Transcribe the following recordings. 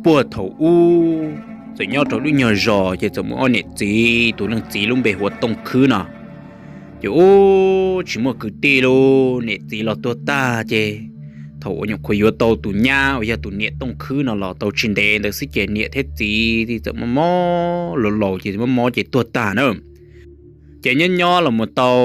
puag thaum ub txawm nyob rau lub nyuag zos ces txawm muaj ob niam txiv, tus leej txiv lub npe hu ua Tooj Khwb no. Ces ub tsis muaj kwv tij lauj, niam txiv los tuag tag ces thaum uas nyuam qhuav yuav tau tus nyab uas yog tus niam Tooj Khwb no los tau tsis ntev ntawd xwb ces niam thiab txiv txawm mob mob, laus laus ces mob mob ces tuag tag na. Ces nyob nyob los mus tau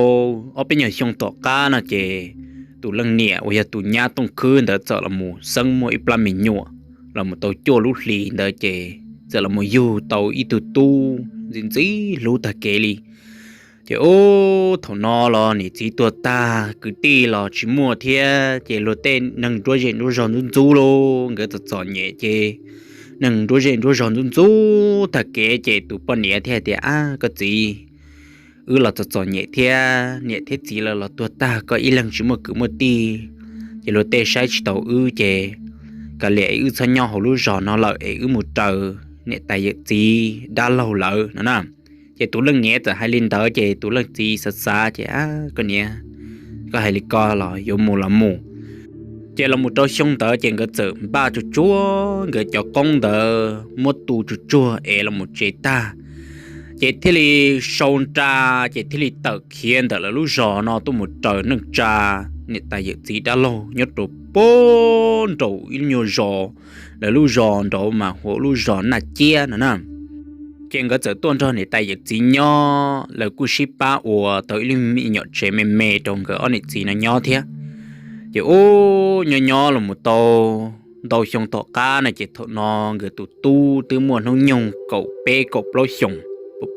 ob peb nyuag xyoo tom qab no ces tus leej niam uas yog tus nyab Tooj Khwb ntawd txawm los mus xeeb muaj ib plab me nyuam, los mus tau cuaj lub hlis ntawd ces txawm los mus yug tau ib tug tub ntxim ntxim hlub tag kev li. Ces ub thaum no los niam txiv tuag tag, kwv tij los tsis muaj thiab ces luag tej neeg nruab zej nruab zog ntxub ntxub lauj, nkawd txom txom nyem ces neeg nruab zej nruab zog ntxub ntxub tag kev ces tus poj niam thiaj tias, Ab koj txiv, wb los txom txom nyem thiab, niam thiab txiv lawv los tuag tag, koj ib leeg tsis muaj kwv muaj tij, ces luag tej saib tsis taus wb ces kav liam es wb txhob nyob hauv lub zos no lawm es wb mus raws niam tais yawm txiv dab laug lawm no na. Ces tus leej niam txawm hais li ntawd ces tus leej txiv xav xav ces, Koj niam, koj hais li ko los yuav mus los mus. Ces los mus rau xyoo ntawd ces nkawd txawm npaj tsuag tsuag nkawd cov qoob ntawd muab tu tsuag tsuag es los mus tsev tag, ces thiaj li sau nra, ces thiaj li tawm khiav ntawm lawv lub zos no tuaj mus raws neej tsa niam tais yawm txiv dab laug nyob rau puag nraum ib lub nyuag zos, lawv lub zos nraud mas hu ua lub zos Naj Ciab no na. Ces nkawd txawm tuaj nrog niam tais yawm txiv nyob, lawv kuj sib pab ua tau ib lub me nyuam tsev me me rau nkawd ob niam txiv no nyob thiab. Ces ub nyob nyob los mus tau ntau xyoo tom qab no ces thaum no nkawd tus tub twb muaj hnub nyoog kaum peb kaum plaub xyoos,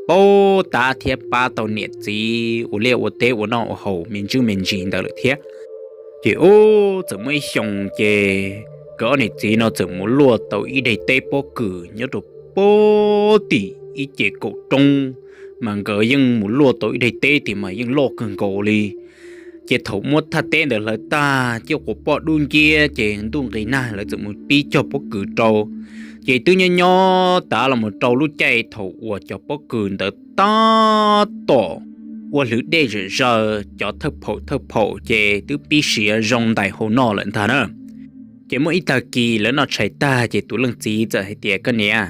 paub tab thiab pab tau niam txiv ua liaj ua teb ua noj ua haus me ntsis me ntsis ntawd lawm thiab. Ces ub txawm muaj ib xyoos ces nkawd ob niam txiv no txawm mus luaj tau ib daim teb pob kws nyob rau puag tim ib ce kaum roob, mas nkawd yeej mus luaj tau ib daim teb tias mas yeej loj kawg nkaus li. Ces thaum muab thaj teb ntawd hlawv tag coj quas poj dub nciab ces ntuj nqis nag lawv txawm mus pib cog pob kws rau. Ces twb nyob nyob tav los mus rau lub caij thaum uas cov pob kws ntawd tab tom ua hlwv dej zom zaws, cov thawj phaum thawj phaum ces twb pib siav zoo ntais hau noj lawm ntag na. Ces muaj ib tag kis lawv noj tshais tag ces tus leej txiv txawm hais tias, Koj niam,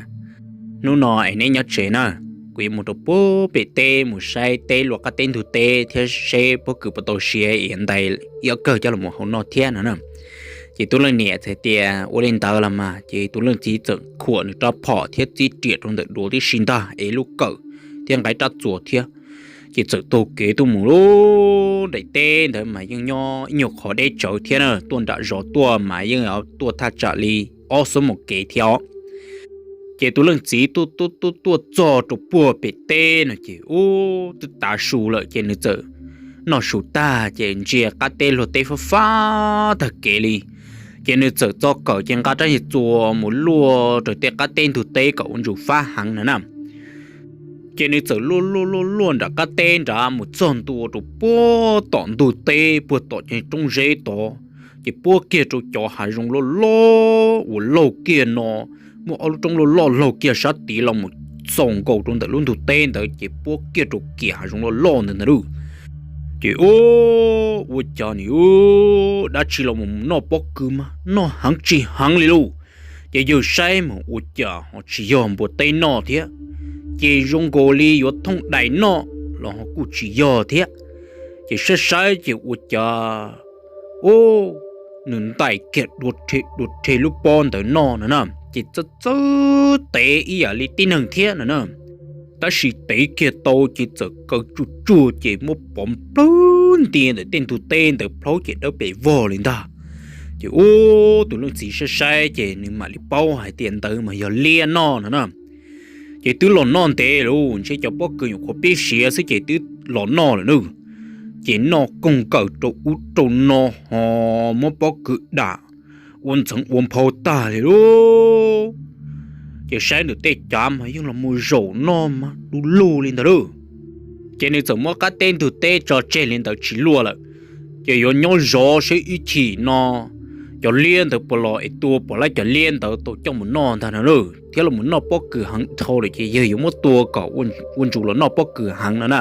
hnub no es neb nyob tsev na, kuv yuav mus rau puag pem teb mus saib teb luaj qab teb ntug teb thiab seb pob kws puas tau siav es ntais ib ob kawm coj los hau noj thiab no na. Ces tus leej niam txawm hais tias, Ua li ntawd los mas. Ces tus leej txiv txawm khuam nws rab phom thiab txib riam rau ntawm duav tib si ntag es lub kawm thiab nqa rab txuas thiab. Ces txawm taug kev tuaj mus lub daim teb ntawd mas yeej nyob ib nyuag qhov deb tsawv thiab na, tuaj nram zos tuaj mas yeej tuaj thaj tsam li ob xuab moos kev thiab os. Ces tus leej txiv tuaj tuaj tuaj tuaj txog rau puag pem teb no ces ub twb tav su lawm ces nws txawm noj su tag ces ntsia qab teb luag teb fab fab tag kev li. Ces nws txawm txo kawm ces nqa rab niag txuas mus luaj raws tej qab teb ntug teb kom ua ntsuj fab heev no na. Ces nws txawm luaj luaj luaj luaj nram qab teb nrad mus txog ntua rau puag tom ntug teb puag tom cov roob zeb tod, ces puab kiag rau cov hav zoov loj loj uas laug kiag no, muaj ob lub roob loj loj laug kiag sab tid los mus txaus nkaus rau ntawm lub ntug teb ntawd ces puab kiag rau kiam hav zoov loj loj ntawd ntag lauj. Ces ub ua cas nws dab tsi los mus noj pob kws mas noj heev tsis heev li lauj. Ces yawg saib mas ua cas ho tsis yog npua teb noj thiab, ces zoo nkaus li yuav thooj dais noj los ho kuj tsis yog thiab. Ces saib saib ces ua cas ub, nws ntais kiag dua rhe dua rhe lub pob ntawd noj no na, ces txawj txawj tev ib yam li tib neeg thiab no na. Tab sis tev kiag tau ces txawm kaw tsuj tsuag ces muab pov nplawg nti ntawm tej ntug teb ntawd plaub ces dawb pes vog li ntag. Ces ub tus leej txiv saib saib ces nws mam li paub hais tias ntawd mas yog liab noj no na. Ces twb los noj ntev lauj, ntshe cov pob kws nyuam qhuav pib siav xwb ces twb los noj lawm nawb. Ces noj koog nkaws rau ub rau no ho muab pob kws dam ua ntxeev ua nphau tag li lauj. Ces saib ntawm tej cav mas yeej los mus zaum noj mas du lug li ntawd lauj. Ces nws txawm muab qab teb ntug teb tso tseg li ntawd tsis luaj lawm, ces yuav nyob zov seb ib chim no cov liab ntawd puas los es tua puas laib cov liab ntawd tau coj mus noj ntag no lauj, thiab los mus noj pob kws heev dhau lawm ces yawg yuav muab tua kom ua ntsuj los noj pob kws heev no na.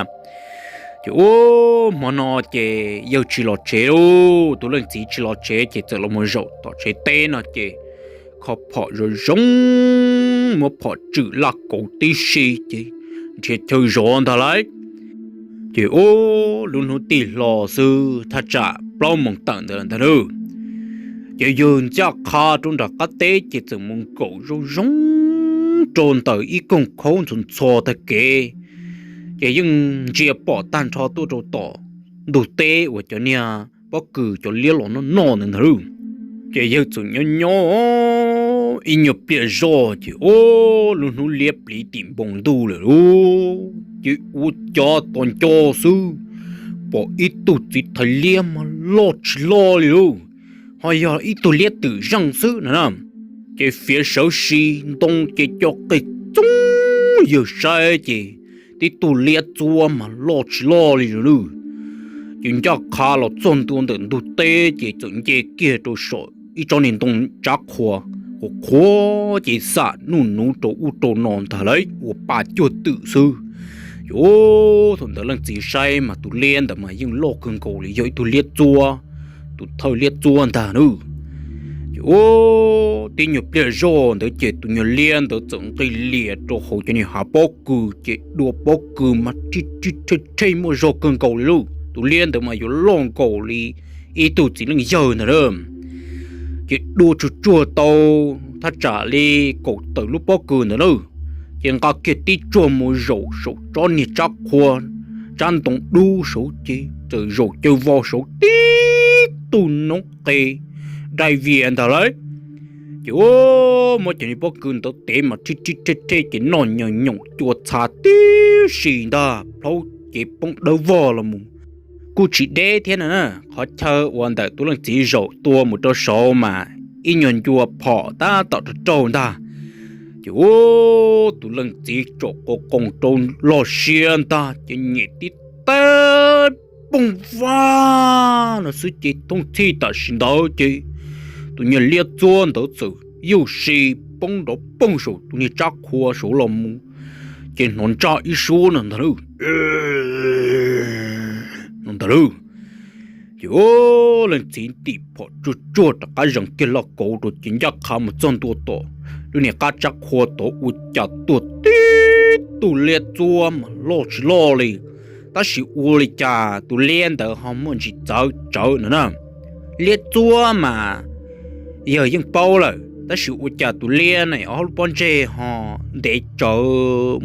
Ces ub hmo no ces yawg tsis los tsev lauj, tus leej txiv tsis los tsev ces txawm los mus zaum tom tsev teb no ces kho phom zoo zoo, muab phom tswm laj kauv tib si ces nrhiav chaw zov ntag lauj. Ces ua lub hnub tig hlo xwb thaj tsam plaub moos tawm ntawd ntag lauj, ces yawg ncaj qha rau nram qab teb ces txawm mus nkaum zoo zoo rau ntawm ib koog khaub ntxhov ntxho tag kev, ces yeej ntsia pom tag nrho tuaj rau tom ntug teb uas cov niag pob kws cov liab los noj noj ntawd ntag lauj. Ces yawg txawm nyob nyob ib nyuag pliag zoj ces ua lub hnub liab pliv tim npoo ntuj lawm lauj, ces ua cas tos nco xwb pom ib tug txiv thais liab mas loj tsis loj li lauj, ho yog ib tug liab twm zeej xwb no na. Ces fiav sawv si ntoo ces co qig txoob, yawg saib ces tib tug liab txuab mas loj tsis loj li lauj. Ces ncaj qha los txog ntua ntawm ntug teb ces txawm nce kiag rau saum ib tsob niag ntoo tsab qhua, qhuav qhuav ces xam nuj nuv rau ub rau no ntag lauj, ua pa cuag twm xwb. Ces thaum ntawd leej txiv saib mas tus liab ntawd mas yeej loj kawg nkaus li, yog ib tug liab txuab, tus thawj liab txuab ntag nawb. Ces ua tib nyuag pliag zoj ntawd ces tus nyuag liab ntawd txawm nqis lias rau hauv cov niag hav pob kws ces dua pob kws mas rhej rhej rhej muaj zog kawg nkaus li lauj. Tus liab ntawd mas yuav loj nkaus li ib tug txiv leej yawg ntag lauj. Ces dua tsuag tsuag tau thaj tsam li kaum tawm lub pob kws ntawd na, ces nqa kiag tib tsuag mus zaum saum tsob niag tsab qhua, tsab ntoo dub saud ces txawm zaum caw vos saud tib tug noob qes dai vias ntag lauj. Ces ua muab cov niag pob kws ntawd tev mas rhej rhej rhej rhej ces noj nyoos nyoos cua txha tib si ntag, plaub cev poob dawb vog los mus. Kuj tsis deb thiab na, qhov chaw uas ntawm tus leej txiv zaum tua mus rau saud mas ib nyuag ncua phom tab tom raug raug ntag. Ces ua tus leej txiv tsom qos qoos rau loj siab ntag ces nyem tib teg poog vag no xwb ces thooj txhij tam sim ntawd ces tus niag liab txuab ntawd txawm yuj si poob nrov poog saum tus niag tsab qhua saud los mus, ces hnov ntsaj ib suab no ntag lauj. Ces leej txiv ntim phom tsuag tsuag rov qab zees kiag laj kauv rau ces ncaj qha mus txog ntua tom lub niag qab tsab qhua tod ua cas tuag tib tug liab txuab mas loj tsis loj li, tab sis ua li cas tus liab ntawd ho muaj ntsis txawv tsawv no na. Liab txuab mas yawg yeej paub lawm tab sis ua cas tus liab ne ob lub pob ntseg ho ntev tsawv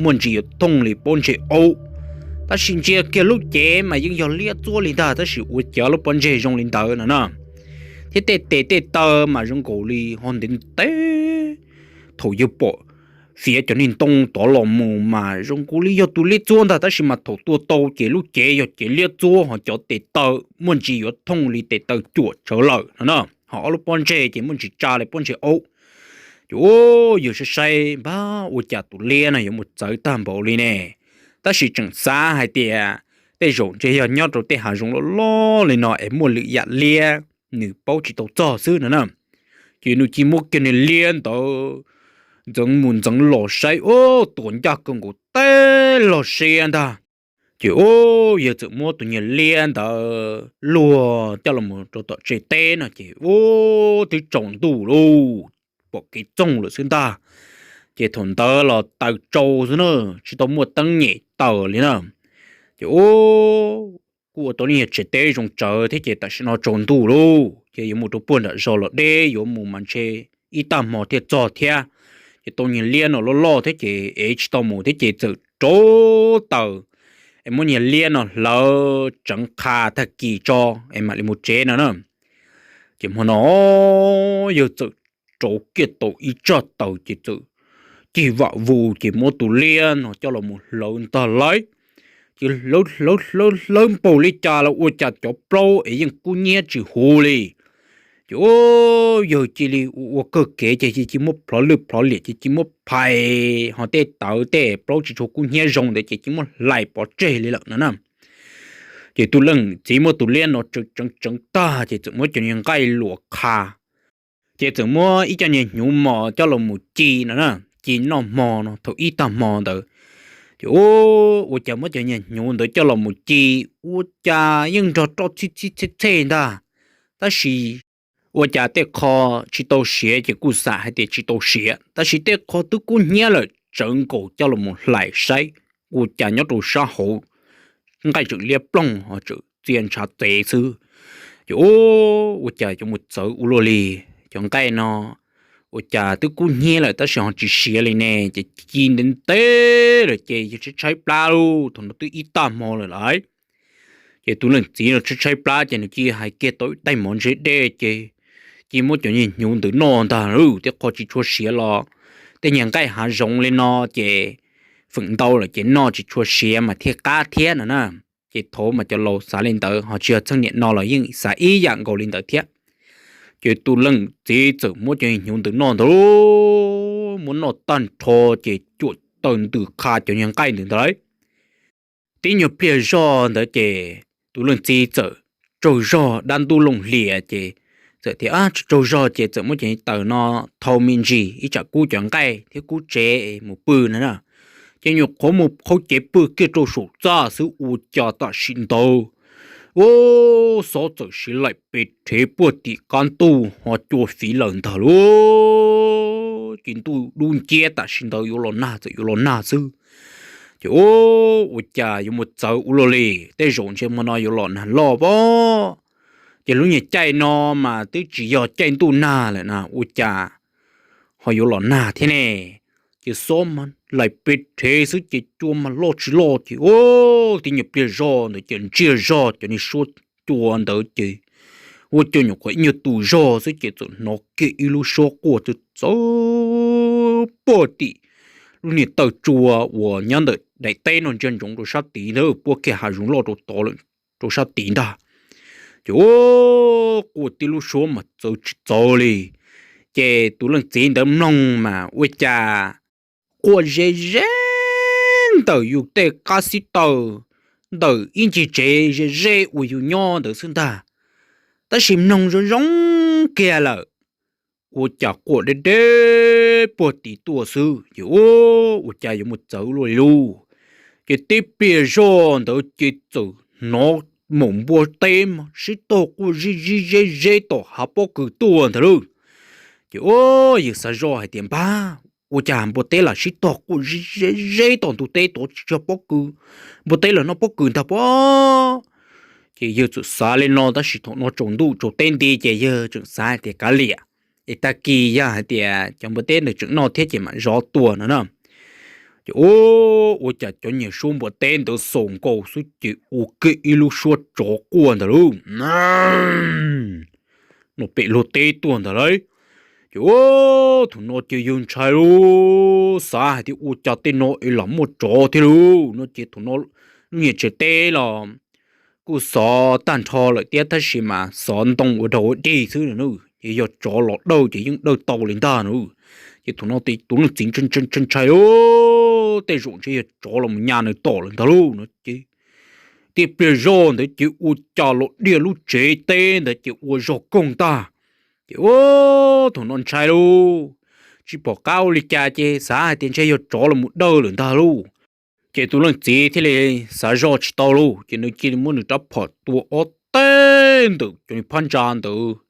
muaj ntsis yuav thooj li pob ntseg aub, tab sis ntsia kiag lub cev mas yeej yog liab txuab li ntag tab sis ua cas lub pob ntseg zoo li ntawd no na, thiab tej tes tej taw mas zoo nkaus li ho ntev ntev. Thaum yawg pom fiav cov niag ntoo tod los mus mas zoo nkaus li yog tus liab txuab ntag tab sis mas thaum tua tau ces lub cev yog cev liab txuab ho cov tes taw muaj ntsis yuav thooj li tes taw cuam tsawv lawm no na, ho ob lub pob ntseg ces muaj ntsis tsa li pob ntseg aub. Ces ua yawg saib saib npab ua cas tus liab no yuav mus txawv tag npaum li ne, tab sis tseem xav hais tias tej zaum ntshe yog nyob rau tej hav zoov loj loj li no es muaj lwm yam liab nws paub tsis tau txog xwb no na. Ces nws cia muab kiag niag liab ntawd ntxeev mus ntxeev los saib ua tus ncaj kawg nkaus teb loj siab ntag. Ces ua yawg txawm muab tus niag liab ntawd luag coj los rau tom tsev teb no ces ua twb tsaus ntuj lauj, pom kev txoog lawm xwb ntag. Ces thaum ntawd los taws tsau xwb na, tsis tau muaj teeb nyem taws li na. Ces ua kuj ua tau niag tsev teb zoo tsawv thiab ces tam sim no tsaus ntuj lauj ces yuav mus rau puag nram zos los deb yuav mus mas ntshe ib tag hmo thiaj txog thiab. Ces tau niag liab no loj loj thiab ces ev tsis tau mus thiab ces txawm rauv taws es muab niag liab no hlawv tseev qha tag kis tso es mam li mus tsev no na. Ces hmo no yawg txawm rauv kiag tau ib tsag taws ces txawm cig vam vus ces muab tus liab no coj los mus hlawv ntag lauj. Ces hlawv hlawv hlawv hlawv npaum li cas los ua cas cov plaub es yeej kub hnyiab tsis huv li. Ces ua yawg cia li ua ua kawg kev ces cia muab plhov lwj plhov liam ces cia muab phais ho tej tawv tej plaub tsis tshua kub hnyiab zoo ntawd ces cia muab hlais pov tseg li lawm no na. Ces tus leej txiv muab tus liab no tseev tseev tseev tag ces txawm muab cov niag nqaij luas qha, ces txawm muab ib co niag hnyuv mos coj los mus ci no na, ci noj hmo no thaum ib tag hmo ntawd. Ces ua cas muab cov niag hnyuv ntawd coj los mus ci ua cas yeej nrog roj txhij txhij txhej txhej ntag, tab sis ua cas tej qho tsis tau siav ces kuj xam hais tias tsis tau siav, tab sis tej qho twb kub hnyiab lawm tsawv nkaus coj los mus hlais saib, ua cas nyob rau sab hauv nqaij tseem liab ploog ho tseem txia ntshav txev xwb. Ces ua cas yuav mus txawv ua luaj li, cov nqaij no ua cas twb kub hnyiab lawm tab sis ho tsis siav li ne, ces ci ntev ntev lawm ces yawg tshaib tshaib plab lauj, thaum no twb ib tag hmo lawm lauj. Ces tus leej txiv no tshaib tshaib plab ces nws cia hais kiag tau ib tais mov ntse dej ces cia muab cov niag hnyuv ntawd noj ntag lauj, tej qho tsis tshua siav los tej niag nqaij hav zoov li no ces feem ntau lawm ces noj tsis tshua siav mas thiaj qab thiab no na. Ces thaum mas cov laus xav li ntawd ho tsis yog txheej niam no los yeej xav ib yam nkaus li ntawd thiab. Ces tus leej txiv txawm muab cov niag hnyuv ntawd noj ntag, muab noj tag nrho ces cuam taws ntws qha cov niag nqaij ntawd ntag lauj. Tib nyuag pliag zog ntawd ces tus leej txiv txawm tsaug zog dab ntub looj hlias ces txawm tias tsaug zog ces txawm muab cov niag taws no thau me ntsis ib tsam kub cov nqaij thiab kub tsev mus pw no na. Ces nyuam qhuav mus qhau cev pw kiag rau saum txaj xwb ua cas tam sim ntawd, ua, xob txawm siv laim pes rhev puag tim qab ntuj ho cua fiv lawm ntag lauj. Ces ntuj dub nciab tam sim ntawd yuav los nag txawm yuav los nag xwb. Ces ua cas yuav mus txawv ua luaj li, tej zaum ntshe hmo no yuav los nag loj pob. Ces lub niag caij no mas twb tsis yog caij ntuj nag lawm na, ua cas ho yuav los nag thiab ne? Ces xob mas laim pes rhev xwb ces cua mas loj tsis loj ces ua, tib nyuag pliag zog ntawd ces ntsiag zog cov niag suab cua ntawd ces ua cas nyuam qhuav ib nyuag tus zog xwb ces txawm hnov kiag ib lub suab quaj txawv txawv puag tim lub niag taw tsua uas nyob ntawm daim teb no ntsia ntsoov rau sab tid ntag, puab kiag hav zoov loj rau tod lawm rau sab tid ntag. Ces ua, quaj tib lub suab mas txawv tsis txawv li. Ces tus leej txiv ntawd mloog mas ua cas quaj ze ze ntawm yus tej qab xib taws, ntawm ib ncig tsev ze ze uas yus nyob ntawd xwb ntag. Tab sis mloog zoo zoo kiag lawm, ua cas quaj deb deb puag tid tuaj xwb ces ua, ua cas yuav mus txawv luaj li lauj. Ces tib pliag zog ntawd ces txawm hnov maum npua teb mas sib tog quaj zib zib zeb zeb tom hav pob kws tuaj ntag lauj. Ces ua, yawg xav zoj hais tias npab, ua cas npua teb lam sib tog quaj zib zeb zeb tom ntug teb tod tsis yog pob kws, npua teb lam noj pob kws ntag pob. Ces yawg txawm xav li no tab sis thaum no tsaus ntuj tsaus teb nti ces yawg tseem xav hais tias kav liam, es tag kis yog hais tias cov npua teb ntawd tseem noj thiab ces mam zov tua no na. Ces ua, ua cas cov niag suab npua teb ntawd xaus nkaus xwb ces ua kiag ib lub suab tsov quaj ntag lauj. No pem luag teb tuaj ntag lauj. Ces ua, thaum no ces yawg ntshai lauj, xav hais tias ua cas tej no es lam muaj tsov thiab lauj no ces thaum no lub niag tsev teb los kuj xov tag nrho lawm thiab tab sis mas xov ntoo ua dog ua dig xwb na, ces yog tsov los dawj ces yeej dawj tau li ntag na. Ces thaum no tus leej txiv ntshai ntshai lauj, tej zaum ntshe yog tsov los nyas nws tom lawm ntag lauj no ces tib pliag zoj ntawd ces ua cas los diaj lub tsev teb ntawd ces ua zog koog ntag. Ces ua, thaum no ntshai lauj, tsis pom qab ua li cas ces xav hais tias ntshe yog tsov los mus dawj lawm ntag lauj. Ces tus leej txiv thiaj li xav zoj tsis tau lauj, ces nws cia li muab nws rab phom tua ob teg ntawm cov niag phab ntsa ntawd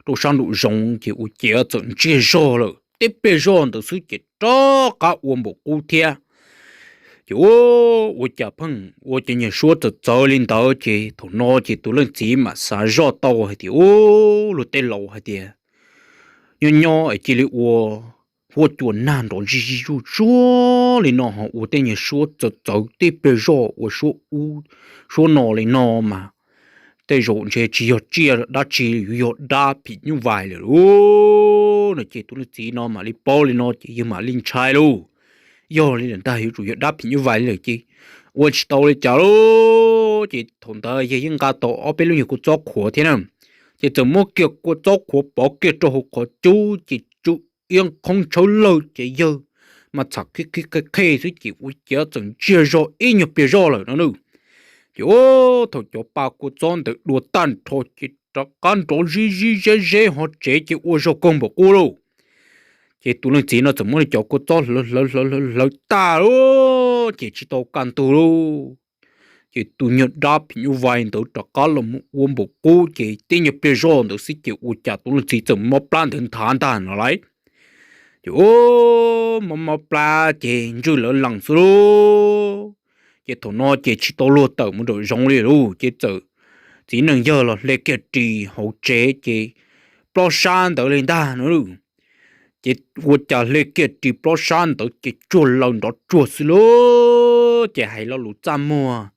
rau sab nraum zoov ces ua ciav txawm ntsiag zog lawm. Tib pliag zoj ntawd xwb ces rov qab ua npaum qub thiab. Ces ua, ua cas pheej ua ces niag suab txawv txawv li ntawd ces thaum no ces tus leej txiv mam xav zoj tau hais tias, u, luag tej laus hais tias nyob nyob es cia li ua huab cua nag nrov zig zig zuj zuag li no ho ua tej niag suab txawv txawv tib pliag zoj ua suab ub suab no li no mas tej zaum ntshe tsis yog tsiaj dab tsi, yuav yog dab phim nyuj vais lawm lauj no ces tus leej txiv no mam li paub li no ces yawg mam li ntshai lauj. Yog li lawm ntag yuav tsum yog dab phim nyuj vais li lawm ces ua tsis tau li cas lauj. Ces thaum ntawd yawg yeej nqa tau ob peb lub nyuag kua txob qhuav thiab na, ces txawm muab kiag kua txob qhuav pov kiag rau hauv qhov cub ces tsw iab qhoob tshawb lawg ces yawg mas txham qhi qhi qhe qhe xwb ces ua ciav txawm ntsiag zog ib nyuag pliag zoj lawm no na. Ces thaum cov pa kua txob ntawd dua tag nrho ces rov qab nrov zib zib zeb zeb ho tsev ces ua zog koog npaum qub lauj. Ces tus leej txiv no txawm muab li cov kua txob hlawv hlawv hlawv hlawv hlawv tag lauj ces tsis tau kaj ntug lauj. Ces tus nyuag dab phim nyuj vais ntawd rov qab los mus ua npaum qub ces tib nyuag pliag zoj ntawd xwb ces ua cas tus leej txiv txawm mob plab ntawd nthav ntag no lauj. Ces mob mob plab ces ntswj lawv lees xwb lauj. Ces thaum no ces tsis tau luag tawm mus nraum zoov li lauj, ces txawm txiv neej yawg los hle kiag ris hauv tsev ces plob sab ntawd li ntag no. Ces ua cas hle kiag ris plob sab ntawd ces tsuag laws nrov tsuag xwb lauj. Ces hais lo lus txaj muag,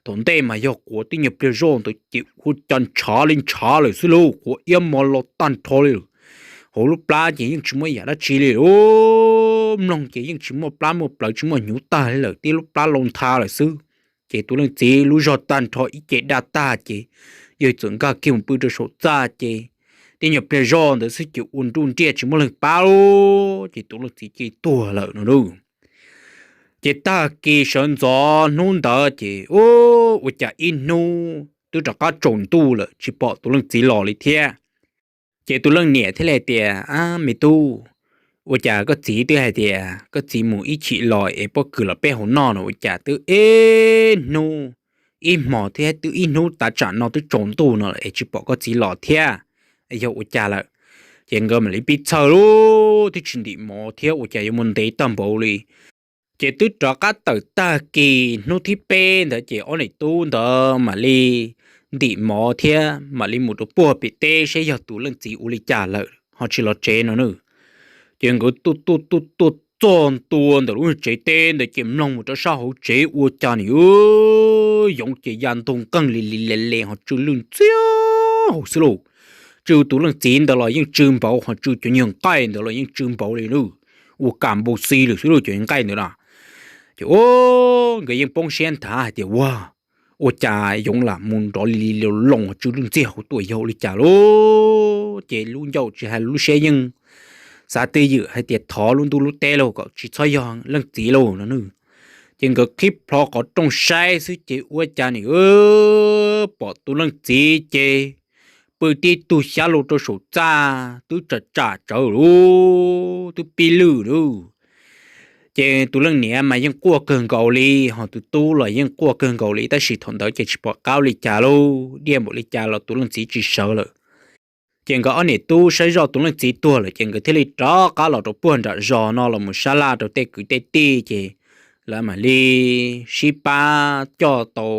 thaum ntej mas yog quav tib nyuag pliag zoj ntawd ces ua cas ntshav li ntshav lawm xwb lauj, quav iab mos los tag nrho li lawm. Hauv lub plab ces yeej tsis muaj yam dab tsi li lauj, mloog ces yeej tsis muaj plab muaj plawv tsis muaj hnyuv tag li lawm, tib lub plab lau ntha lawm xwb. Ces tus leej txiv lub zog tag nrho ib ce daj tag ces yawg txawm nkag kiag mus pw rau saum txaj ces tib nyuag pliag zoj ntawd xwb ces ua nruj nriaj tsis muaj leej pab lauj, ces tus leej txiv ces tuag lawm no lauj. Ces tag kis sawv ntxov hnub ntawd ces ua cas ib hnub twb rov qab tsaus ntuj lawm tsis pom tus leej txiv los li thiab. Ces tus leej niam thiaj li hais tias, Ab me tub, ua cas koj txiv twb hais tias koj txiv mus ib chim los es pob kws los peb hauv noj no ua cas twb ib hnub, ib hmos thiab twb ib hnub tav tsam no twb tsaus ntuj no es tsis pom koj txiv los thiab? Yog ua cas lawm? Ces nkawd mam li pib txhawj lauj, twb tsis ntim mov thiab ua cas yuav mus ntev tag npaum li. Ces twb rov qab tawm tag kis hnub thib peb ntawd ces ob niam tub ntawd mam li ntim mov thiab mam li mus rau puag pem teb saib yog tus leej txiv ua li cas lawm ho tsis los tsev no na. Ces nkawd tuaj tuaj tuaj tuaj txog ntua ntawm lub tsev teb ntawd ces mloog mus rau sab hauv tsev ua cas nws yoov ces ya ntug nqeeg li li le le ho tsw lwj ntxiag hauv xwb lauj. Tsw tus leej txiv ntawd los yeej tsw npaum ho tsw cov nyuag nqaij ntawd los yeej tsw npaum li lauj. Ua kam npau xi lawm xwb lauj cov nqaij ntawd na. Ces nkawd yeej poob siab nthav hais tias, Ua, ua cas yoov lam mus nrov li li loos ho tsw lwj ntxiag hauv tuaj yog ua li cas lauj? Ces lub ncauj tsis hais lub siab yeej xav twj ywm hais tias thov lub ntuj lub teb lauj kom tsis txhob yog leej txiv lauj no. Ces nkawd qhib plho qhov rooj saib xwb ces ua cas nws pom tus leej txiv ces pw tib tug xyab lug rau saum txaj twb tsam tsam tsawv lauj, twb pib lwj lauj. Ces tus leej niam mas yeej quaj kawg nkaus li, ho tus tub los yeej quaj kawg nkaus li, tab sis thaum ntawd ces tsis pom qab ua li cas lauj, diaj npaum li cas los tus leej txiv tsis sawv lawm. Ces nkawd ob niam tub saib zoj tus leej txiv tuag lawm ces nkawd thiaj li rov qab los rau puag nram zos no los mus sab laj rau tej kwv tej tij ces lawv mam li sib pab coj tau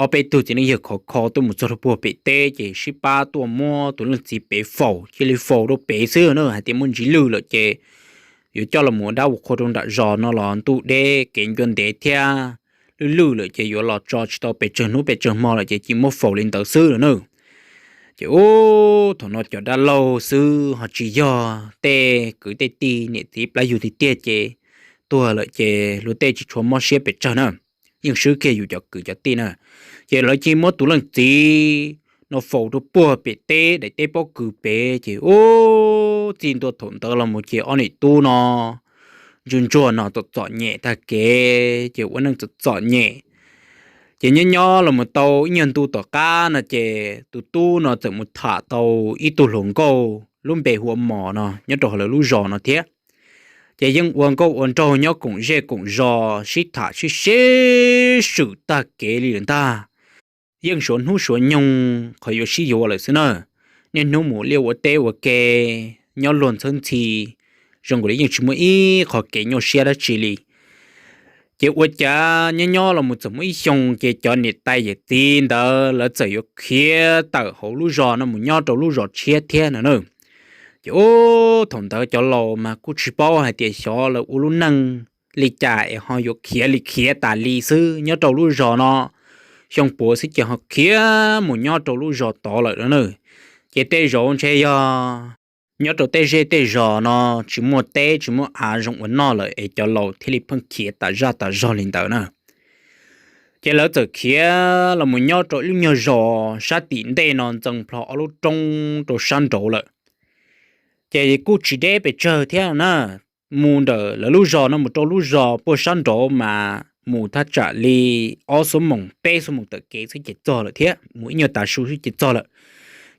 ob peb tug txiv neej yawg khov kho tuaj mus txog rau puag pem teb ces sib pab tuaj muab tus leej txiv pem faus, cia li faus rau pem xwb na, hais tias muaj ntsis lwj lawm ces yuav coj los mus ua dab ua qhua rau nram zos no los ntuj deb kev ncua ntev thiab, lwj lwj lawm ces yuav los tso tsis tau pes tsawg hnub pes tsawg hmo lawm ces cia muab faus li ntawd xwb no na. Ces ub, thaum no cov dab laug xwb ho tsis yog tej kwv tej tij niam txiv plab yug tiag tiag ces tuag lawm ces luag tej tsis tshua mob siab pes tsawg na, yeej swb kiag yus cov kwv cov tij na. Ces lawv cia muab tus leej txiv no faus rau puag pem teb daim teb pob kws pem ces ub, txij ntua thaum ntawd los mus ces ob niam tub no ntsuag ntsuag no txom txom nyem tag kev ces ua neej txom txom nyem. Ces nyob nyob los mus tau ib nyuag ntu tom qab no ces tus tub no txawm mus tham tau ib tug hluas nkauj lub npe hu ua Mos no nyob rau hauv lawv lub zos no thiab. Ces yeej ua nkauj ua nraug nyob koom zej koom zos sib tham sib sib swm tag kev li lawm ntag. Yeej suav hnub suav nyoog qhov yuav sib yuav lawm xwb na. Niaj hnub mus liaj ua teb ua ke, nyob luag ntxhawb ntxhi, zoo nkaus li yeej tsis muaj ib qho kev nyuaj siab dab tsi li. Ces ua cas nyob nyob los mus txawm muaj ib xyoo ces cov niam tais yawm txiv ntawd lawv txawm yuav khiav tawm hauv lub zos no mus nyob rau lub zos tshiab thiab no na. Ces ub, thaum ntawd cov laus mas kuj tsis paub hais tias xyov lawv ua lub neej li cas es ho yuav khiav li khiav tas li xwb nyob rau lub zos no. Xyoo puav xwb ces ho khiav mus nyob rau lub zos tod lawm no na. Ces tej zaum ntshe yog nyob rau tej zej tej zos no tsis muaj teb tsis muaj av zoo ua noj lawm es cov laus thiaj li pheej khiav tas zaj tas zog li ntawd na. Ces lawv txawm khiav los mus nyob rau ib lub nyuag zos sab tim ntej no ntxees plho ob lub roob rau sab nraud lawm. Ces kuj tsis deb pes tsawg thiab na, mus ntawm lawv lub zos no mus rau lub zos puag sab nraud mas mus thaj tsam li ob xuab moos peb xuab moos taw kev xwb ces txog lawm thiab, mus ib nyuag tav su xwb ces txog lawm.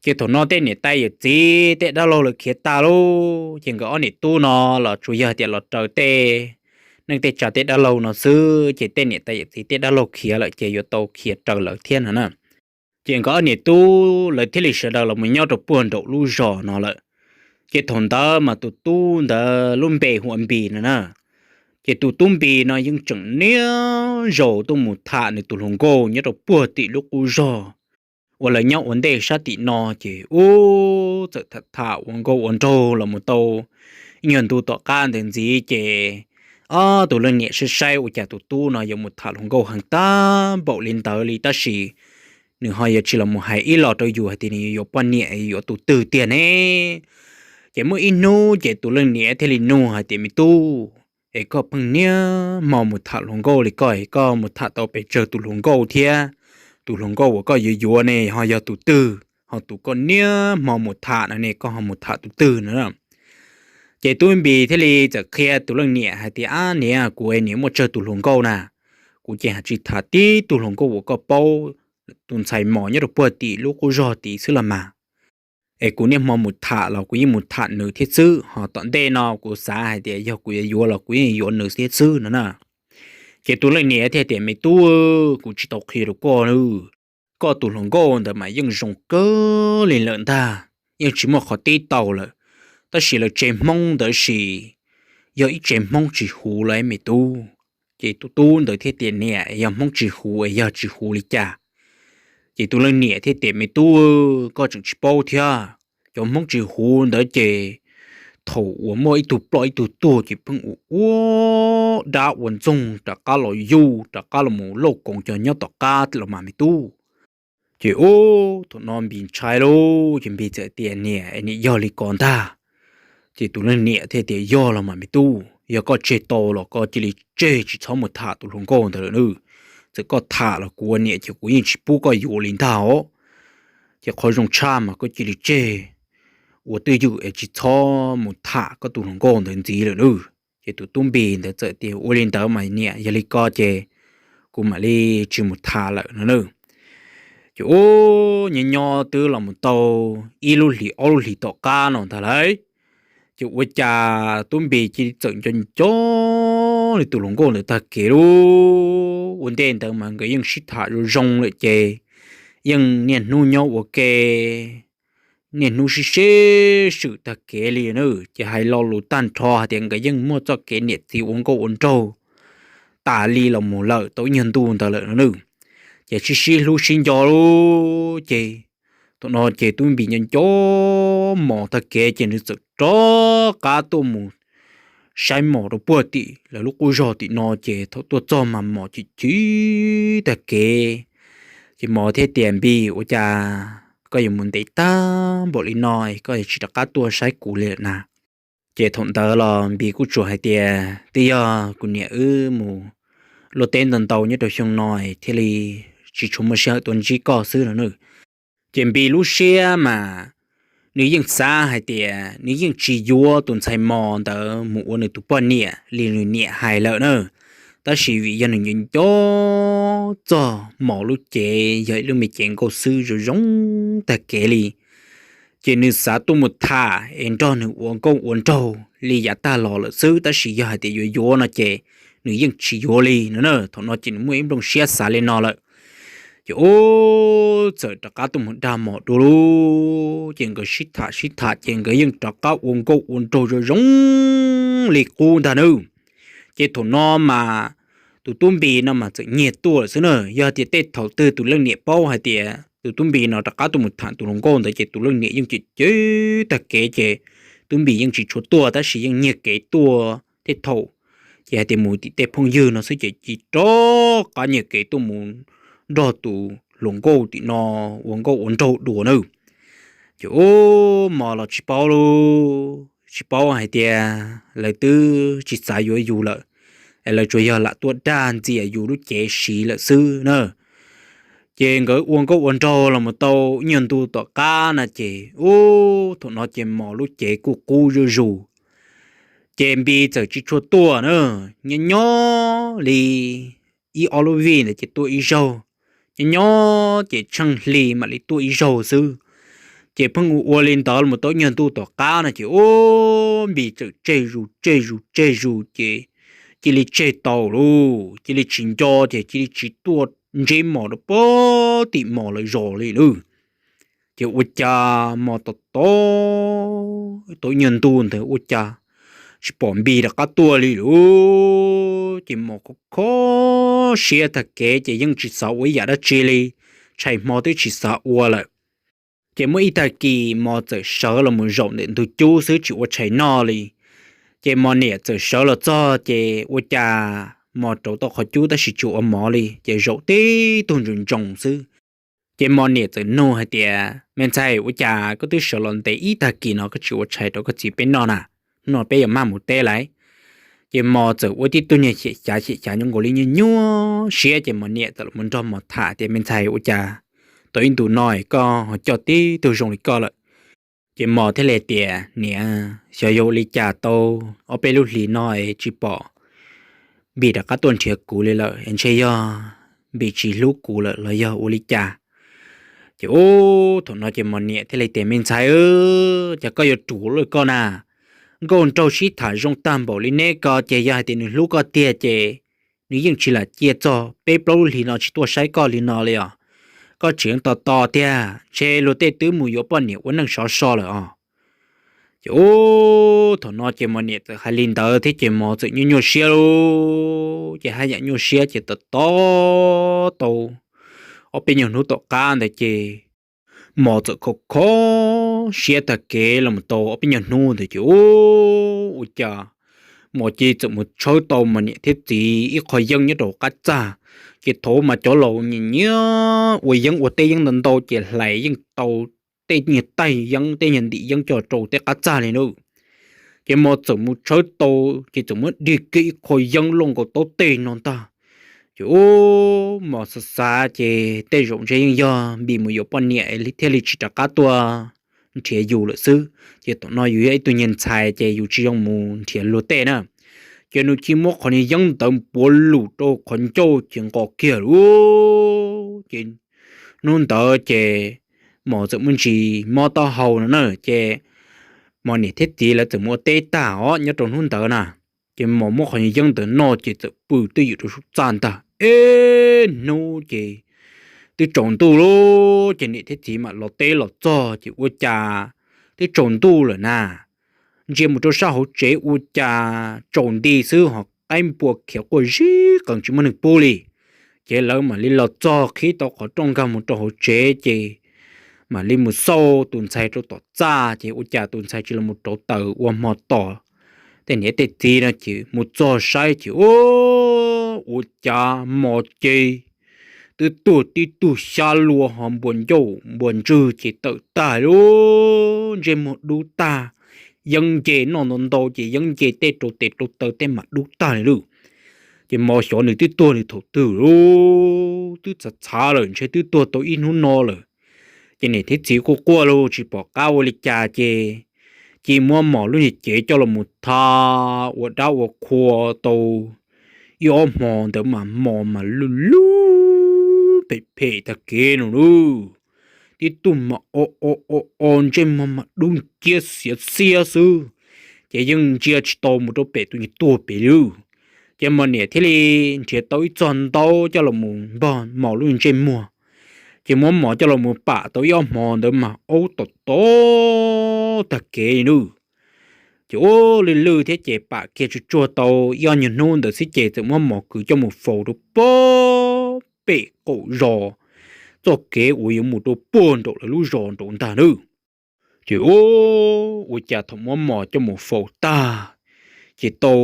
Ces thaum no tej niam tais yawm txiv tej dab laug lawv khiav tag lauj, ces nkawd ob niam tub no los tsuas yog tias los raws tej neej tej tsav tej dab laug no xwb, ces tej niam tais yawm txiv tej dab laug khiav lawm ces yuav tau khiav raws lawv thiab no na. Ces nkawd ob niam tub lawv thiaj li sawv daws los mus nyob rau puag nraum lub zos no lawm. Ces thaum ntawd mas tus tub ntawd lub npe hu ua Npis no na. Ces tus tub Npis no yeej tseem niaj zaus tuaj mus tham nws tus hluas nkauj nyob rau puag tim lub qub zog uas lawv nyob ua ntej sab tim no. Ces ub, txawm tham tham ua nkauj ua nraug los mus tau ib nyuag ntu tom qab ntawd ntxiv ces ob tug leej niam saib saib ua cas tus tub no yuav mus tham hluas nkauj heev tag npaum li ntawd li, tab sis nws ho yuav tsis los mus hais ib los rau yus hais tias nws yuav yuav poj niam yuav tus twg tiag ne. Ces muaj ib hnub ces tus leej niam thiaj li nug hais tias, Me tub, es koj pheej niaj hmo mus tham hluas nkauj li koj, koj mus tham tau pes tsawg tus hluas nkauj thiab? Tus hluas nkauj uas koj yuav yuav ne ho yog tus twg, ho tus koj niaj hmo mus tham no ne koj ho mus tham tus twg no? Ces tub Npis thiaj li txawm qhia tus leej niam hais tias, Ab niam, kuv niam muaj tsawg tus hluas nkauj na, kuv ces haj tsis tham tib tug hluas nkauj uas koj paub, tus ntxhais mos nyob rau puag tim lub qub zog tid xwb los mas. Es kuv niaj hmo mus tham los kuv yeej mus tham nws thiab xwb, ho tom ntej no kuv xav hais tias yog kuv yuav yuav los kuv yeej yuav nws thiab xwb no na. Ces tus leej niam thiaj tias, Me tub, kuv tsis tau qhia rau koj na, koj tus hluas nkauj ntawd mas yeej zoo kawg li lawm ntag, yeej tsis muaj qhov tib tau lawm. Tab sis lawv tsev Hmoob ntawd sis yog ib tsev Hmoob tsis huv lawm me tub. Ces tus tub ntawd thiaj tias, Niam, yog Hmoob tsis huv es yog tsis huv li cas? Ces tus leej niam thiaj tias, Me tub, koj tseem tsis paub thiab, cov Hmoob tsis huv ntawd ces thaum uas muaj ib tug ploj ib tug tuag ces pheej ua ua dab ua ntxoog rov qab los yuj rov qab los mus lauj koov cov nyob tom qab los mas me tub. Ces ub, thaum no Npis ntshai lauj, ces Npis txawm tias, Niam, niam, yog li ko ntag? Ces tus leej niam thiaj tias, Yog los mas me tub, yog koj tseg tau los koj cia li tseg tsis txhob mus tham tus hluas nkauj ntawd lawm nawb. Txawm koj tham los kuv ua niam ces kuv yeej tsis pub koj yuav li ntag os. Ces qhov zoo tshaj mas koj cia li tseg, ua twj ywm es tsis txhob mus tham koj tus hluas nkauj ntawd ntxiv lawm nawb. Ces tus tub Npis ntawd txawm tias, Ua li ntawd mas niam, yog li ko ces kuv mam li tsis mus tham lawm no na. Ces ub, nyob nyob twb los mus tau ib lub hlis ob lub hlis tom qab no ntag lauj, ces ua cas tub Npis cia li txawm nco nco li tus hluas nkauj ntawd tag kev lauj. Ua ntej ntawd mas nkawd yeej sib tham zoo zoo lawm ces yeej niaj hnub nyob ua ke, niaj hnub sib sib swm tag kev li na. Ces hais lo lus tag nrho hais tias nkawd yeej muaj txoj kev niam txiv ua nkauj ua nraug tas li los mus lawm tau ib nyuag ntu ntawd lawm no na. Ces sib sib hlub sib nco lauj, ces thaum no ces tub Npis nco nco Mos tag kev ces nws txawm rov qab tuaj mus saib Mos rau puag tim lawv lub qub zog tim no. Ces thaum tuaj txog mas Mos chim chim tag kev. Ces Mos thiaj tias, Npis, ua cas koj yuav mus ntev tag npaum li no koj yuav tsis rov qab tuaj saib kuv li lawm na? Ces thaum ntawd los Npis kuj tsuas hais tias, Twb yog kuv niam wb mus luaj teb ntau ntau nyob rau xyoo no thiaj li tsis tshua muaj sij hawm tuaj ntsib koj xwb no na. Ces Npis lub siab mas nws yeej xav hais tias nws yeej tsis yuav tus ntxhais Mos ntawd mus ua nws tus poj niam li nws niam hais lawm na. Tab sis vim yog nws nco nco txog Mos lub cev yog ib lub me cev nkauj xwb zoo zoo tag kev li, ces nws xav tuaj mus tham es nrog nws ua nkauj ua nraug li yav tag los lawm xwb, tab sis yog hais tias yuav yuav no ces nws yeej tsis yuav li no na. Thaum no ces nws muaj ib nplooj siab xav li no lawm. Ces ub, txawm rov qab tuaj mus dag Mos dua lauj. Ces nkawd sib tham sib tham ces nkawd yeej rov qab ua nkauj ua nraug zoo zoo li qub ntag nawb. Ces thaum no mas tus tub Npis no mas txawm nyiag tuaj lawm xwb na. Yog tias tej thaum twg tus leej niam paub hais tias tus tub Npis no rov qab tuaj mus tham tus hluas nkauj ntawd ces tus leej niam yeej cem cem tag kev ces tub Npis yeej tsis tshua tuaj tab sis yeej nyiag kev tuaj tej thaum. Ces hais tias mus tim tej phooj ywg no xwb ces cia rov qab nyiag kev tuaj mus nrog tus hluas nkauj tim no ua nkauj ua nraug dua na. Ces ub, Mos los tsis paub lauj, tsis paub hais tias lawv twb tsis xav yuav yus lawm, es lawv tsuas yog lam tuaj dag ntxias yus lub cev siv lawm xwb na. Ces nkawd ua nkauj ua nraug los mus tau ib nyuag ntu tom qab na ces ub, thaum no ces Mos lub cev kuj qub zuj zus. Ces Npis txawm tsis tshua tuaj na, nyob nyob li ib ob lub vij ntawd ces tuaj ib zaug, nyob nyob ces tsheej hli mam li tuaj ib zaug xwb. Ces pheej ua ua li ntawd los tau ib nyuag ntu tom qab no ces ub, Npis txawm tseg zus tseg zus tseg zus ces cia li tseg tau lauj, cia li tsis nco ces cia li tsis tuaj ntseb Mos rau pem tim Mos lawv zos li lauj. Ces ua cas Mos tom tom tau ib nyuag ntu ntawd ua cas tsis pom Npis rov qab tuaj li lauj. Ces Mos kho kho siab tag kev ces yeej tsis xav ua ib yam dab tsi li, tshais hmo twb tsis xav ua lawm. Ces muaj ib tag kis Mos txawm sawv los mus zaum ntawm ntug cub xwb tsis ua tshais noj li. Ces Mos niam txawm sawv los txog ces ua cas Mos rauv tau qhov cub tab sis tsis ua mov li ces zaum tib tug ntsoos ntsoos xwb. Ces Mos niam txawm nug hais tias, Me ntxhais, ua cas koj twb sawv los ntev ib tag kis no koj tsis ua tshais rau koj txiv peb noj na? Hnub no peb yuav maj mus teb lawm. Ces Mos txawm ua tib tug niag xyem xyav xyem xyav nyob nkaus li nyuaj nyuaj siab ces Mos niam txawm los nrog Mos tham tias, Me ntxhais, ua cas tau ib ntus no koj ho coj tib tug zoo li koj lawm? Ces Mos thiaj li tias, Niam, xyov yog ua li cas tau ob peb lub hlis no es tsis pom Npis rov qab tuaj nrhiav kuv li lawm, ntshe yog Npis tsis hlub kuv lawm los yog ua li cas. Ces ub, thaum no ces Mos niam thiaj li tias, Me ntxhais, cas koj yuav ruam li koj na? Nkauj nraug sib tham zoo tag npaum li neb ko ces yog hais tias nws hlub koj tiag ces nws yeej tsis lam cia txog peb plaub lub hlis no tsis tuaj saib koj li no li os. Koj tseem tos tos tiag, ntshe luag tej twb mus yuav poj niam ua neej sov so lawm os. Ces ub, thaum no ces Mos niam txawm hais li ntawd thiab ces Mos txawm nyuaj nyuaj siab lauj. Ces haj yam nyuaj siab ces tos tos tau ob peb nyuag hnub tom qab ntawd ces Mos txawm kho kho siab tag kev los mus tau ob peb nyuag hnub ntawd ces ub, ua cas Mos cia li txawm mus tshawb tau Mos niam thiab txiv ib qho yeeb nyob rau qab txaj. Ces thaum mas cov laus nyiam nyiam ua yeeb ua teb yeeb ntau ntau ces hlais yeej tau tej nyuag taig yeeb tej nyuag ntim yeeb coj rau tej qab txaj li na. Ces Mos txawm mus tshawb tau, ces txawm muab dig kiag ib qho yeeb loj nkaus taub teg no ntag. Ces ub, Mos xav xav ces tej zaum ntshe yeej yog Npis mus yuav poj niam thiaj li tsis rov qab tuaj nrhiav yus lawm xwb. Ces thaum no yus yog ib tug niag ntxhais ces yus tsis zoo mus nrhiav luag tej na. Ces nws cia li muab qhov niag yeeb ntawd puav lus rau qhov ncauj ces nqos kiag lauj. Ces hnub ntawd ces Mos txawm muaj ntsis mob taub hau no na, ces Mos niam thiab txiv lawv txawm mus ua teb tag os nyob rau hnub ntawd na. Ces Mos muab qhov niag yeeb ntawd noj ces txawm pw twj ywm rau saum txaj ntag. Ib hnub ces twb tsaus ntuj lauj, ces niam thiab txiv mam los teb los txog ces ua cas twb tsaus ntuj lawm na. Ntsia mus rau sab hauv tsev ua cas tsaus nti xwb ho qaib npua khiav quaj zib qees tsis muaj neeg pub li. Ces lawv mam li los txog qhib tau qhov rooj nkag mus rau hauv tsev ces mam li mus xauj tus ntxhais rau tom txaj ces ua cas tus ntxhais tsis los mus rauv taws ua hmo tos tej niam tej txiv no ces mus txog saib ces ua cas Mos ces twb tuag tib tug xyab lua ho npuas ncauj npuas ntswg ces tawm tag lauj, ntsej muag dub tag, yeeb nce noj ntau ntau ces yeeb nce tej rau tes rau taw tej mam dub tag li lauj. Ces Mos xyov nws twb tuag nws thaum twg lauj, twb txhav txhav lawm ntshe twb tuag tau ib hnub no lawm. Ces niam thiab txiv quaj quaj lauj tsis pom qab ua li cas ces cia li muab Mos lub niag cev coj los mus tha ua dab ua qhua tau ib ob hmo ntawd mas Mos mas lwj lwj phem phem tag kev no lauj. Tib tug mas o o o o ntsej muag mas dub nciab xiav xiab xwb, ces yeej ntsia tsis tau mus rau pem tus niag tuag pem li. Ces Mos niam thiaj li nrhiav tau ib txog ntaub coj los mus npog Mos lub ntsej muag, ces muab Mos coj los mus pam tau ib ob hmo ntawd mas aub tom tom tag kev li lauj. Ces ua lwj lwj thiab ces pam kiag tsuag tsuag tau ib ob nyuag hnub ntawd xwb ces txawm muab Mos kwv coj mus faus rau pem qaum zos, txoj kev uas yuav mus rau puag nraum lawv lub zos nraud ntag nawb. Ces ua cas thaum muab Mos coj mus faus tag, ces tau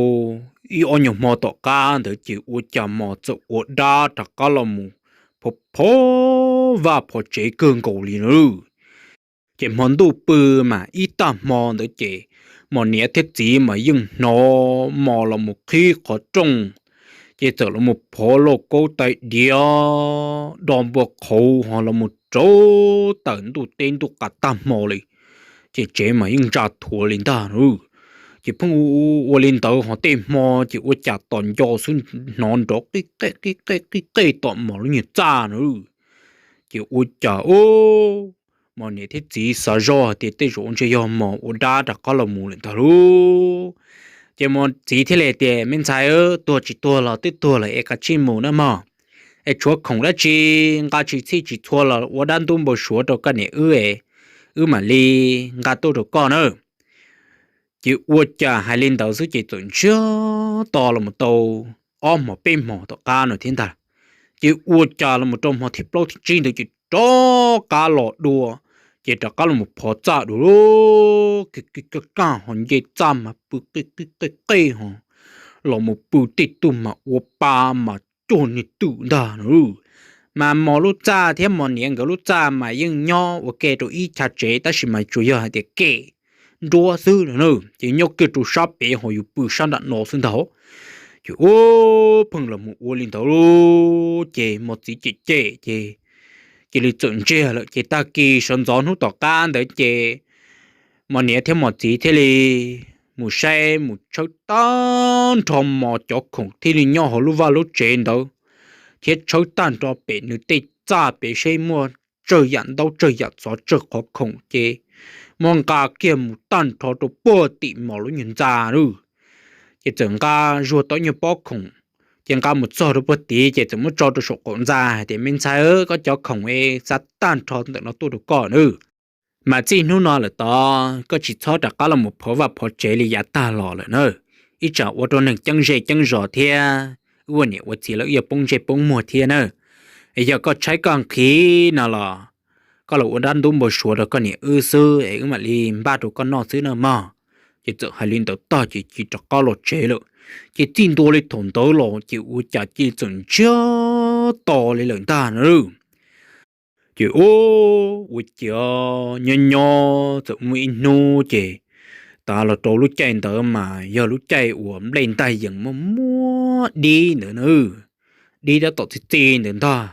ib ob nyuag hmo tom qab ntawd ces ua cas Mos txawm ua dab rov qab los mus phov phov vaj phov tsev kawg nkaus li na. Ces hmo ntuj pw mas ib tag hmo ntawd ces Mos niam thiab txiv mas yeej hnov Mos los mus qhib qhov rooj, ces txawm los mus phov lauj kaub tais diav do npua qhauv ho los mus rauv taws ntuj teb ntuj qas tag hmo li. Ces tsev mas yeej ntsa thuav li ntag na. Ces pheej ua li ntawd ho tej hmo ces ua cas tos nco xwb hnov nrov qij qej qij qej qij qej tom Mos lub nyuag txaj na. Ces ua cas Mos niam thiab txiv xav zoj hais tias tej zaum ntshe yog Mos ua dab rov qab los mus lawm ntag lauj. Ces Muas txiv thiaj li tias, Me ntxhais, tuag tsis tuag los twb tuag lawm es kav tsij mus nawb mog. Es tshuav khoom dab tsi nqa tsis txhij tsis txhua los ua dab ntub npau suav rau koj niam wb es wb mam li nqa tuaj rau koj na. Ces ua cas hais li ntawd xwb ces txawm ntsiag to los mus tau ob hmos peb hmos tom qab no thiab ntag. Ces ua cas los mus rau hmo thib plaub thib tsib ntawd ces rov qab los dua, ces rov qab los mus phov txaj dua, kaj kaj ho nce txaj mas pw qij qij qij ho los mus pw tej tug mas ua pa mas cuag niag twm ntag no. Mas Mos lub txaj thiab Mos niam nkawd lub txaj mas yeej nyob ua ke rau ib chav tsev tab sis mas tsuas yog hais tias kem nruab xwb no, ces nyob kiag rau sab pem ho yus pw sab nram no xwb ntag. Ces ua pheej los mus ua li ntawd ces Mos txiv cem cem ces cia li txawm ntsiag lawm. Ces tag kis sawv ntxov hnub tom qab ntawd ces Mos niam thiab Mos txiv thiaj li mus saib mus tshawb tag nrho Mos cov khoom thiaj li nyob hauv lub vaj lub tsev ntawd, thiab tshawb tag nrho pem nws tej txaj pem seb muaj tsawg yam ntaub tsawg yam xov tsawg qhov khoom ces muab nqa kiag mus tag nrho rau puag tim Mos lub nyuag ntxa lawm. Ces txawm nqa zuag tau nyuag pob khoom, ces nqa mus txog rau puag tid ces txawm muab tso rau saum qaum ntxa hais tias, Me ntxhais, koj cov khoom es xa tag nrho ntawm no tuaj rau koj na. Mas txij hnub no lawm tod koj tsis txhob rov qab los mus phov vaj phov tsev li yav tag los lawm na. Ib tsam ua rau neeg ceeb zej ceeb zos thiab wb ua niam ua txiv lawv wb yuav poob ntsej poob muag thiab na. Yog koj tshaib koj nqhis no los koj los ua dab ntub npau suav rau koj niam wb xwb es wb mam li npaj rau koj noj xwb na mog. Ces txawm hais li ntawd tag ces cia li rov qab los tsev lawm. Ces txij ntua li thaum ntawd los ces ua cas cia li txawm ntsiag to li lawm ntag na. Ces ua, ua ciav nyob nyob txawm muaj ib hnub ces, tav los rau lub caij ntawd mas yog lub caij uas nplej ntaj yees muaj muab dib ntawd na, dib tab tom txi txi ntawd ntag.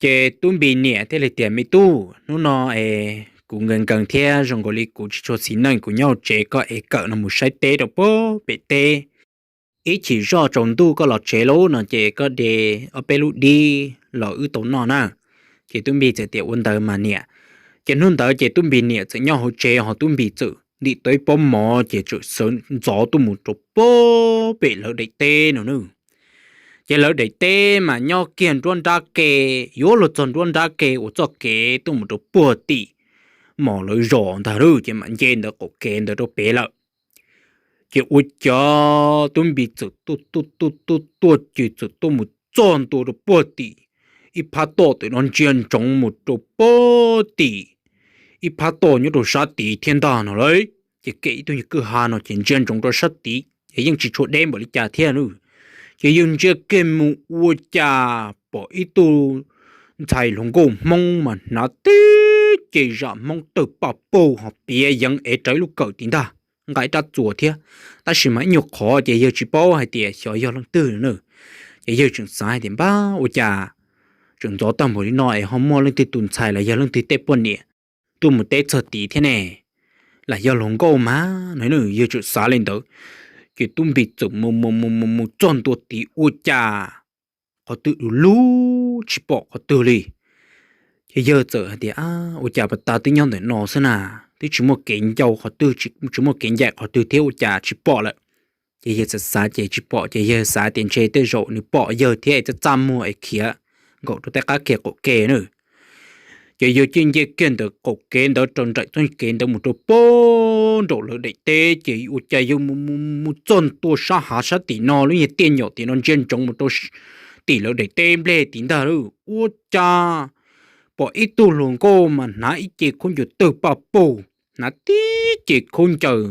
Ces Tub Npis niam thiaj li tias, Me tub, hnub no es kuv nkees nkees thiab zoo nkaus li kuv tsis tshua xis neej, kuv nyob hauv tsev, koj es kawm no mus saib teb rau puag pem teb. Ib chim zoj tsaus ntuj koj los tsev lawm no ces koj de ob peb lub dib los wb tau noj na. Ces Tub Npis txawm tias, Ua ntawd mas niam. Ces hnub ntawd ces Tub Npis niam txawm nyob hauv tsev ho Tub Npis txawm ntim tau ib pob mov ces txawm sawv ntxov tuaj mus rau puag pem lawv daim teb no na. Ces lawv daim teb mas nyob kiag nruab nrab ke, yuav luag txog nruab nrab ke uas txoj kev tuaj mus rau puag tim Mos lawv zos ntag lauj, ces mam nce ntawd qaum kev ntawd rau pem lawm. Ces ua cas Tub Npis txawm tuaj tuaj tuaj tuaj tuaj ces txawm tuaj mus txog ntua rau puag tim ib phab toj, tam no ntsia ntsoov mus rau puag tim ib phab toj nyob rau sab tid thiab ntag no lauj. Ces kem ib tug nyuag kwj ha no ces ntsia ntsoov rau sab tid ces yeej tsis tshua deb npaum li cas thiab lauj. Ces yawg ntsia kiag mus ua cas pom ib tug ntxhais hluas nkauj Hmoob mas hnav tib ce zam Hmoob tawg paj paug ho piav yeev ev rawv lub kawm tim ntag, nqa ib rab txuas thiab. Tab sis mas ib nyuag qhov ces yawg tsis paub hais tias xyov yog leej twg na. Ces yawg tseem xav hais tias, Npab, ua cas tseem ntxov tag npaum li no es ho muaj leej twg tus ntxhais los yog leej twg tej poj niam tuaj mus teb txog tid thiab ne? Lam yog hluas nkauj mas no, yawg tseem xav li ntawd. Ces Tub Npis txawm mus mus mus mus mus txog ntua tid ua cas qhov twg du lug tsis pom qhov twg li. Ces yawg txawm hais tias, Ua cas pas tas twb nyob ntawm no xwb na, twb tsis muaj kev ncau qhov twg, tsis muaj kev ncaim qhov twg thiab ua cas tsis pom lawm? Ces yawg xav xav ces tsis pom, ces yawg xav tias ntshe tej zaum nws pom yawg thiab es txaj txaj muag es khiav nkaum rau tej qab ke qaum ke na. Ces yawg cia li nce kiag ntawm qaum kev ntawd rau nraim txoj kev ntawd mus rau puag nraum lawv daim teb, ces ua cas yawg mus mus mus txog ntua sab hav sab tim no lub nyuag tiaj nyom tim no ntsia ntsoov mus rau tim lawv daim teb nplej tid ntag lauj, ua cas pom ib tug hluas nkauj mas hnav ib ce khaub ncaws tawg paj paug, hnav tib ce khaub ncaws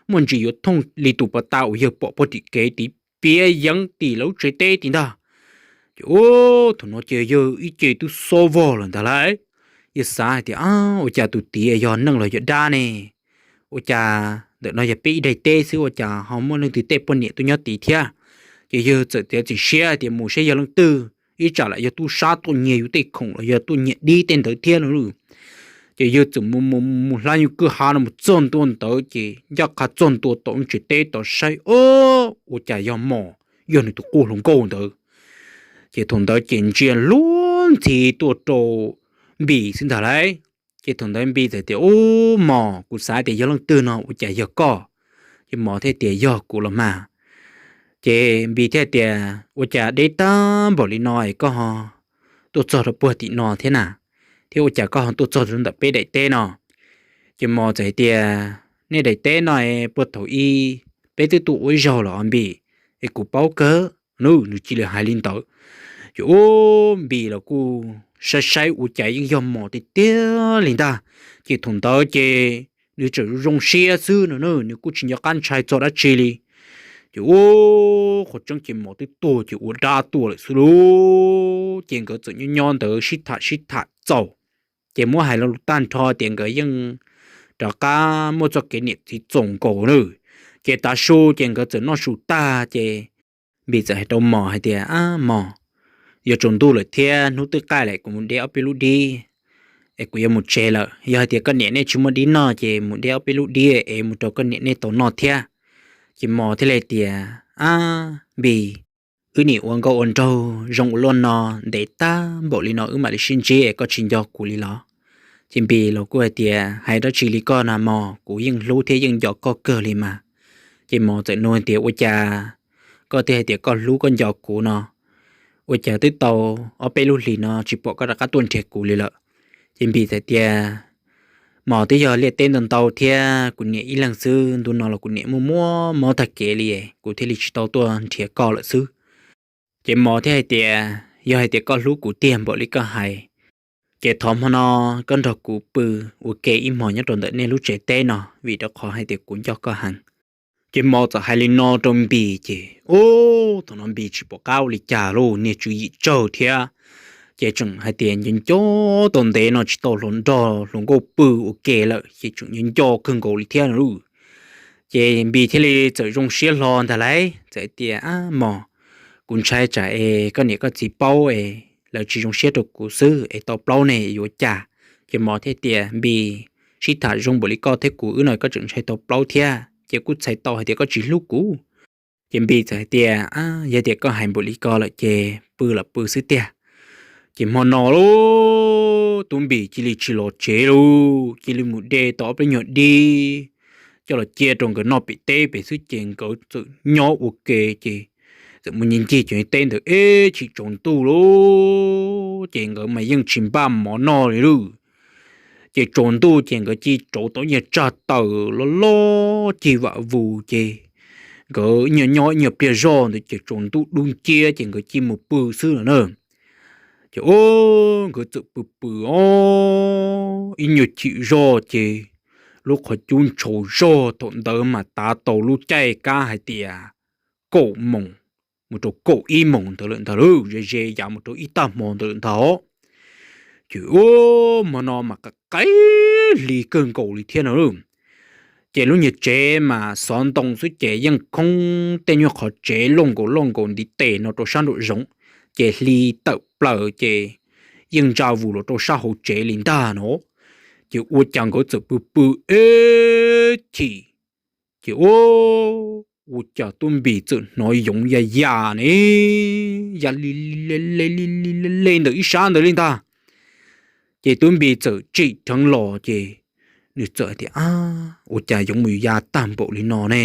muaj ntsis yuav thooj li tus pas tas uas yawg pom puag tim kev tid piav yeev tim lawv tsev teb tid ntag. Ces ua thaum no ces yawg ib ce twb xob vog lawm ntag lauj. Yawg xav hais tias, Ua cas tus tid yog neeg los yog dab ne? Ua cas ntawm no yog peb ib daim teb xwb ua cas ho muaj leej twg tej poj niam tuaj nyob tid thiab? Ces yawg txawm txiav txim siab hais tias mus saib yog leej twg, ib tsam lam yog tub sab tuaj nyiag yus tej khoom los yog tuaj nyiag dib tej ntawd thiab no lauj. Ces yawg txawm mus mus mus hla nyuag kwj ha no mus txog ntua ntawd ces ncaj qha txog ntua tom lub tsev teb tod saib, ua cas yog Mos, yog nws tus qub hluas nkauj ntawd. Ces thaum ntawd ces ntsia luag ntxhi tuaj rau Npis xwb ntag lauj. Ces thaum ntawd Npis txawm tias, Ub Mos, kuv xav tias yog leej twg no ua cas yog koj? Ces Mos thiaj tias, Yog kuv los mas. Ces Npis thiaj tias, Ua cas deb tag npaum li no es koj ho tuaj txog rau puag tim no thiab na? Thiab ua cas koj ho tuaj txog rau ntawm peb daim teb no? Ces Mos txawm hais tias, Nej daim teb no es puag thaum ub peb twb tuaj ua ib zaug los Npis, es kuv paub kawg nawb. Nws cia li hais li ntawd. Ces ub, Npis los kuj saib saib ua cas yeej yog Mos tiag tiag li ntag. Ces thaum ntawd ces nws tseem zoo siab xwb no na, nws kuj tsis nco qab ntshai txog dab tsi li. Ces ub, qhov tseeb ces Mos twb tuag ces ua dab tuaj lawm xwb lauj. Ces nkawd txawm nyob nyob ntawd sib tham sib tham txaus, ces muab hais lo lus tag nrho tias nkawd yeej rov qab muaj txoj kev niam txiv txaus nkaus na. Ces tav su ces nkawd txawm noj su tag ces Npis txawm hais rau Mos hais tias, Ab Mos, yuav tsaus ntuj lawm thiab hnub twb qaij lawm, kuv mus de ob peb lub dib es kuv yuav mus tsev lawm. Yog hais tias koj niam nej tsis muaj dib noj ces mus de ob peb lub dib es mus rau koj niam nej tau noj thiab. Ces Mos thiaj li tias, Ab Npis, wb nim ua nkauj ua nraug zoo ua luaj no, ntev tag npaum li no wb mam li sib ntsib es koj tsis nco kuv li los? Ces Npis los kuj hais tias, Hais dab tsi li koj na Mos, kuv yeej hlub thiab yeej nco koj kawg li mas. Ces Mos txawm nug tias, Ua cas koj twb hais tias koj hlub koj nco kuv no, ua cas twb tau ob peb lub hlis no tsis pom koj rov qab tuaj nrhiav kuv li lawm? Ces Npis txawm tias, Mos, twb yog liaj teb ntau ntau thiab kuv niam ib leeg xwb, ntu no los kuv niam muaj muaj mob tag kev li, kuv thiaj li tsis tau tuaj nrhiav koj lawm xwb. Ces Mos thiaj hais tias, Yog hais tias koj hlub kuv tiag npaum li koj hais, ces thov hmo no koj nrog kuv pw ua ke ib hmos nyob rau ntawm nej lub tsev teb no, vim rau qhov hais tias kuv nco koj heev. Ces Mos txawm hais li no rau Npis ces, ub, thaum no Npis tsis pom qab ua li cas lauj, niag tswv yim tsawg thiab. Ces tseem hais tias nco nco tau ntev no tsis tau hluas nraug hluas nkauj pw ua ke lawm ces tseem nco nco kawg nkaus li thiab no lauj. Ces Npis thiaj li txawm zoo siab hlo ntag lauj, txawm hais tias, Ab Mos, kuv ntshai tsam es koj niam koj txiv paub es lawv tsis zoo siab rau kuv xwb es tau plaub ne yuav cas. Ces Mos thiaj tias, Npis, sib tham zoo npaum li koj thiab kuv wb no koj tseem ntshai tau plaub thiab, ces kuj txhais tau hais tias koj tsis hlub kuv. Ces Npis txawm hais tias, Yog tias koj hais npaum li ko lawm ces pw los pw xwb tiag. Ces hmo no lauj, Tub Npis cia li tsis los tsev lauj, cia li mus de tau ob peb nyuag dib coj los cia rau nkawd noj pem teb pem xwb ces nkawd txawm nyob ua ke ces txawm mus ncig ncig cov teb ntawd ib chim tsaus ntuj lauj, ces nkawd mas yeej tsis npaj mov noj li lauj. Ces tsaus ntuj ces nkawd cia li rauv tau ib nyuag tsag taws loj loj cig vam vus ces nkawd ib nyuag nyob ib nyuag pliag zoj ntawd ces tsaus ntuj dub nciab ces nkawd cia li mus pw xwb no na. Ces ub, nkawd txawm pw pw os, ib nyuag chim zoj ces lub qhov cub ntshaus zog thaum ntawd mas tav tau lub caij kab hais tias kaum moos mus rau kaum ib moos ntawd lawm ntag lauj, ze ze yav mus rau ib tag hmo ntawd lawm ntag os. Ces ub, hmo no mas qaim qaim hli kawg nkaus li thiab no lauj. Ces lub nyuag tsev mas xov ntoo xwb ces yeej khoob tej nyuag qhov tsev loj nkaus loj nkaus ntiv tes no rau sab nraum zoov, ces hli tawm plaws ces yeej ntsa vus los rau sab hauv tsev li ntag no. Ces ua cas nkawd txawm pw pw ib chim ces ub, ua cas Tub Npis txawm hnov yoov ya ya ne, ya li le le li le le ntawm ib sab ntawd li ntag. Ces Tub Npis txawm tsim dheev los ces nws txawm tias, Ab, ua cas yoov mus ya tag npaum li no ne?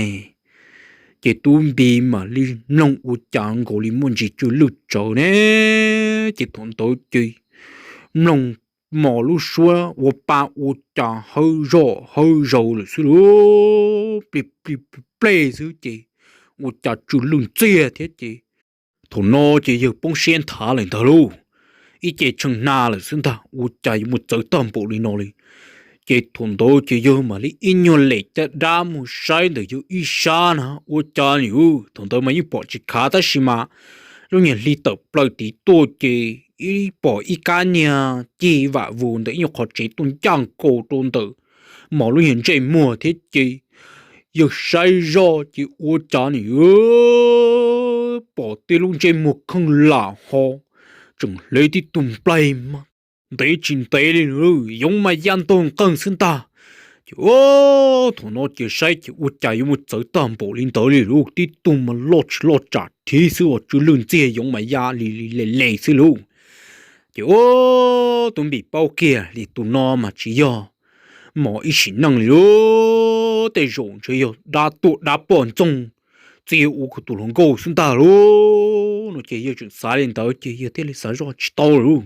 Ces Tub Npis mam li mloog ua cas nkaus li muaj ntsis tsw lwj tsawv ne. Ces thaum ntawd ces mloog Mos lub suab ua pa ua cas hawb zoj hawb zaus lawm xwb lauj, plig plig plig pleg xwb ces ua cas tsw lwj ntxiag thiab ces thaum no ces yawg poob siab nthav lawm ntag lauj. Ib ce tshee hna lawm xwb ntag, ua cas yuav mus txawv tag npaum li no li. Ces thaum ntawd ces yawg mam li ib nyuag lem caj dab mus saib ntawm yawg ib sab na, ua cas nim, thaum ntawd mas yeej pom tsis khav tab sis mas lub nyuag hli tawm plaws tid tuaj ces ib pom ib kab niag cig vam vus ntawm ib nyuag qhov tsev tuaj ncaj nkaus rau ntawm Mos lub nyuag ntsej muag thiab ces yawg saib zoj ces ua cas nim pom tib lub ntsej muag kheej lam ho tseem hle tib tug nplaig mas ntev tsis ntev li, yoov mas ya ntog nqeeg xwb ntag. Ces thaum no ces saib ces ua cas yuav mus txawv tag npaum li ntawd li lauj, tib tug mas loj tsis loj tsam thiv xwb uas tsw lwj ntxiag yoov mas ya li li le le xwb lauj. Ces ub, Tub Npis paub kiag li tus no mas tsis yog mos ib sim neej li lauj, tej zaum ntshe yog dab tuaj dab poj ntxoog txia ua kuv tus hluas nkauj xwb ntag lauj no ces yawg tseem xav li ntawd ces yawg thiaj li xav zoj tsis tau lauj.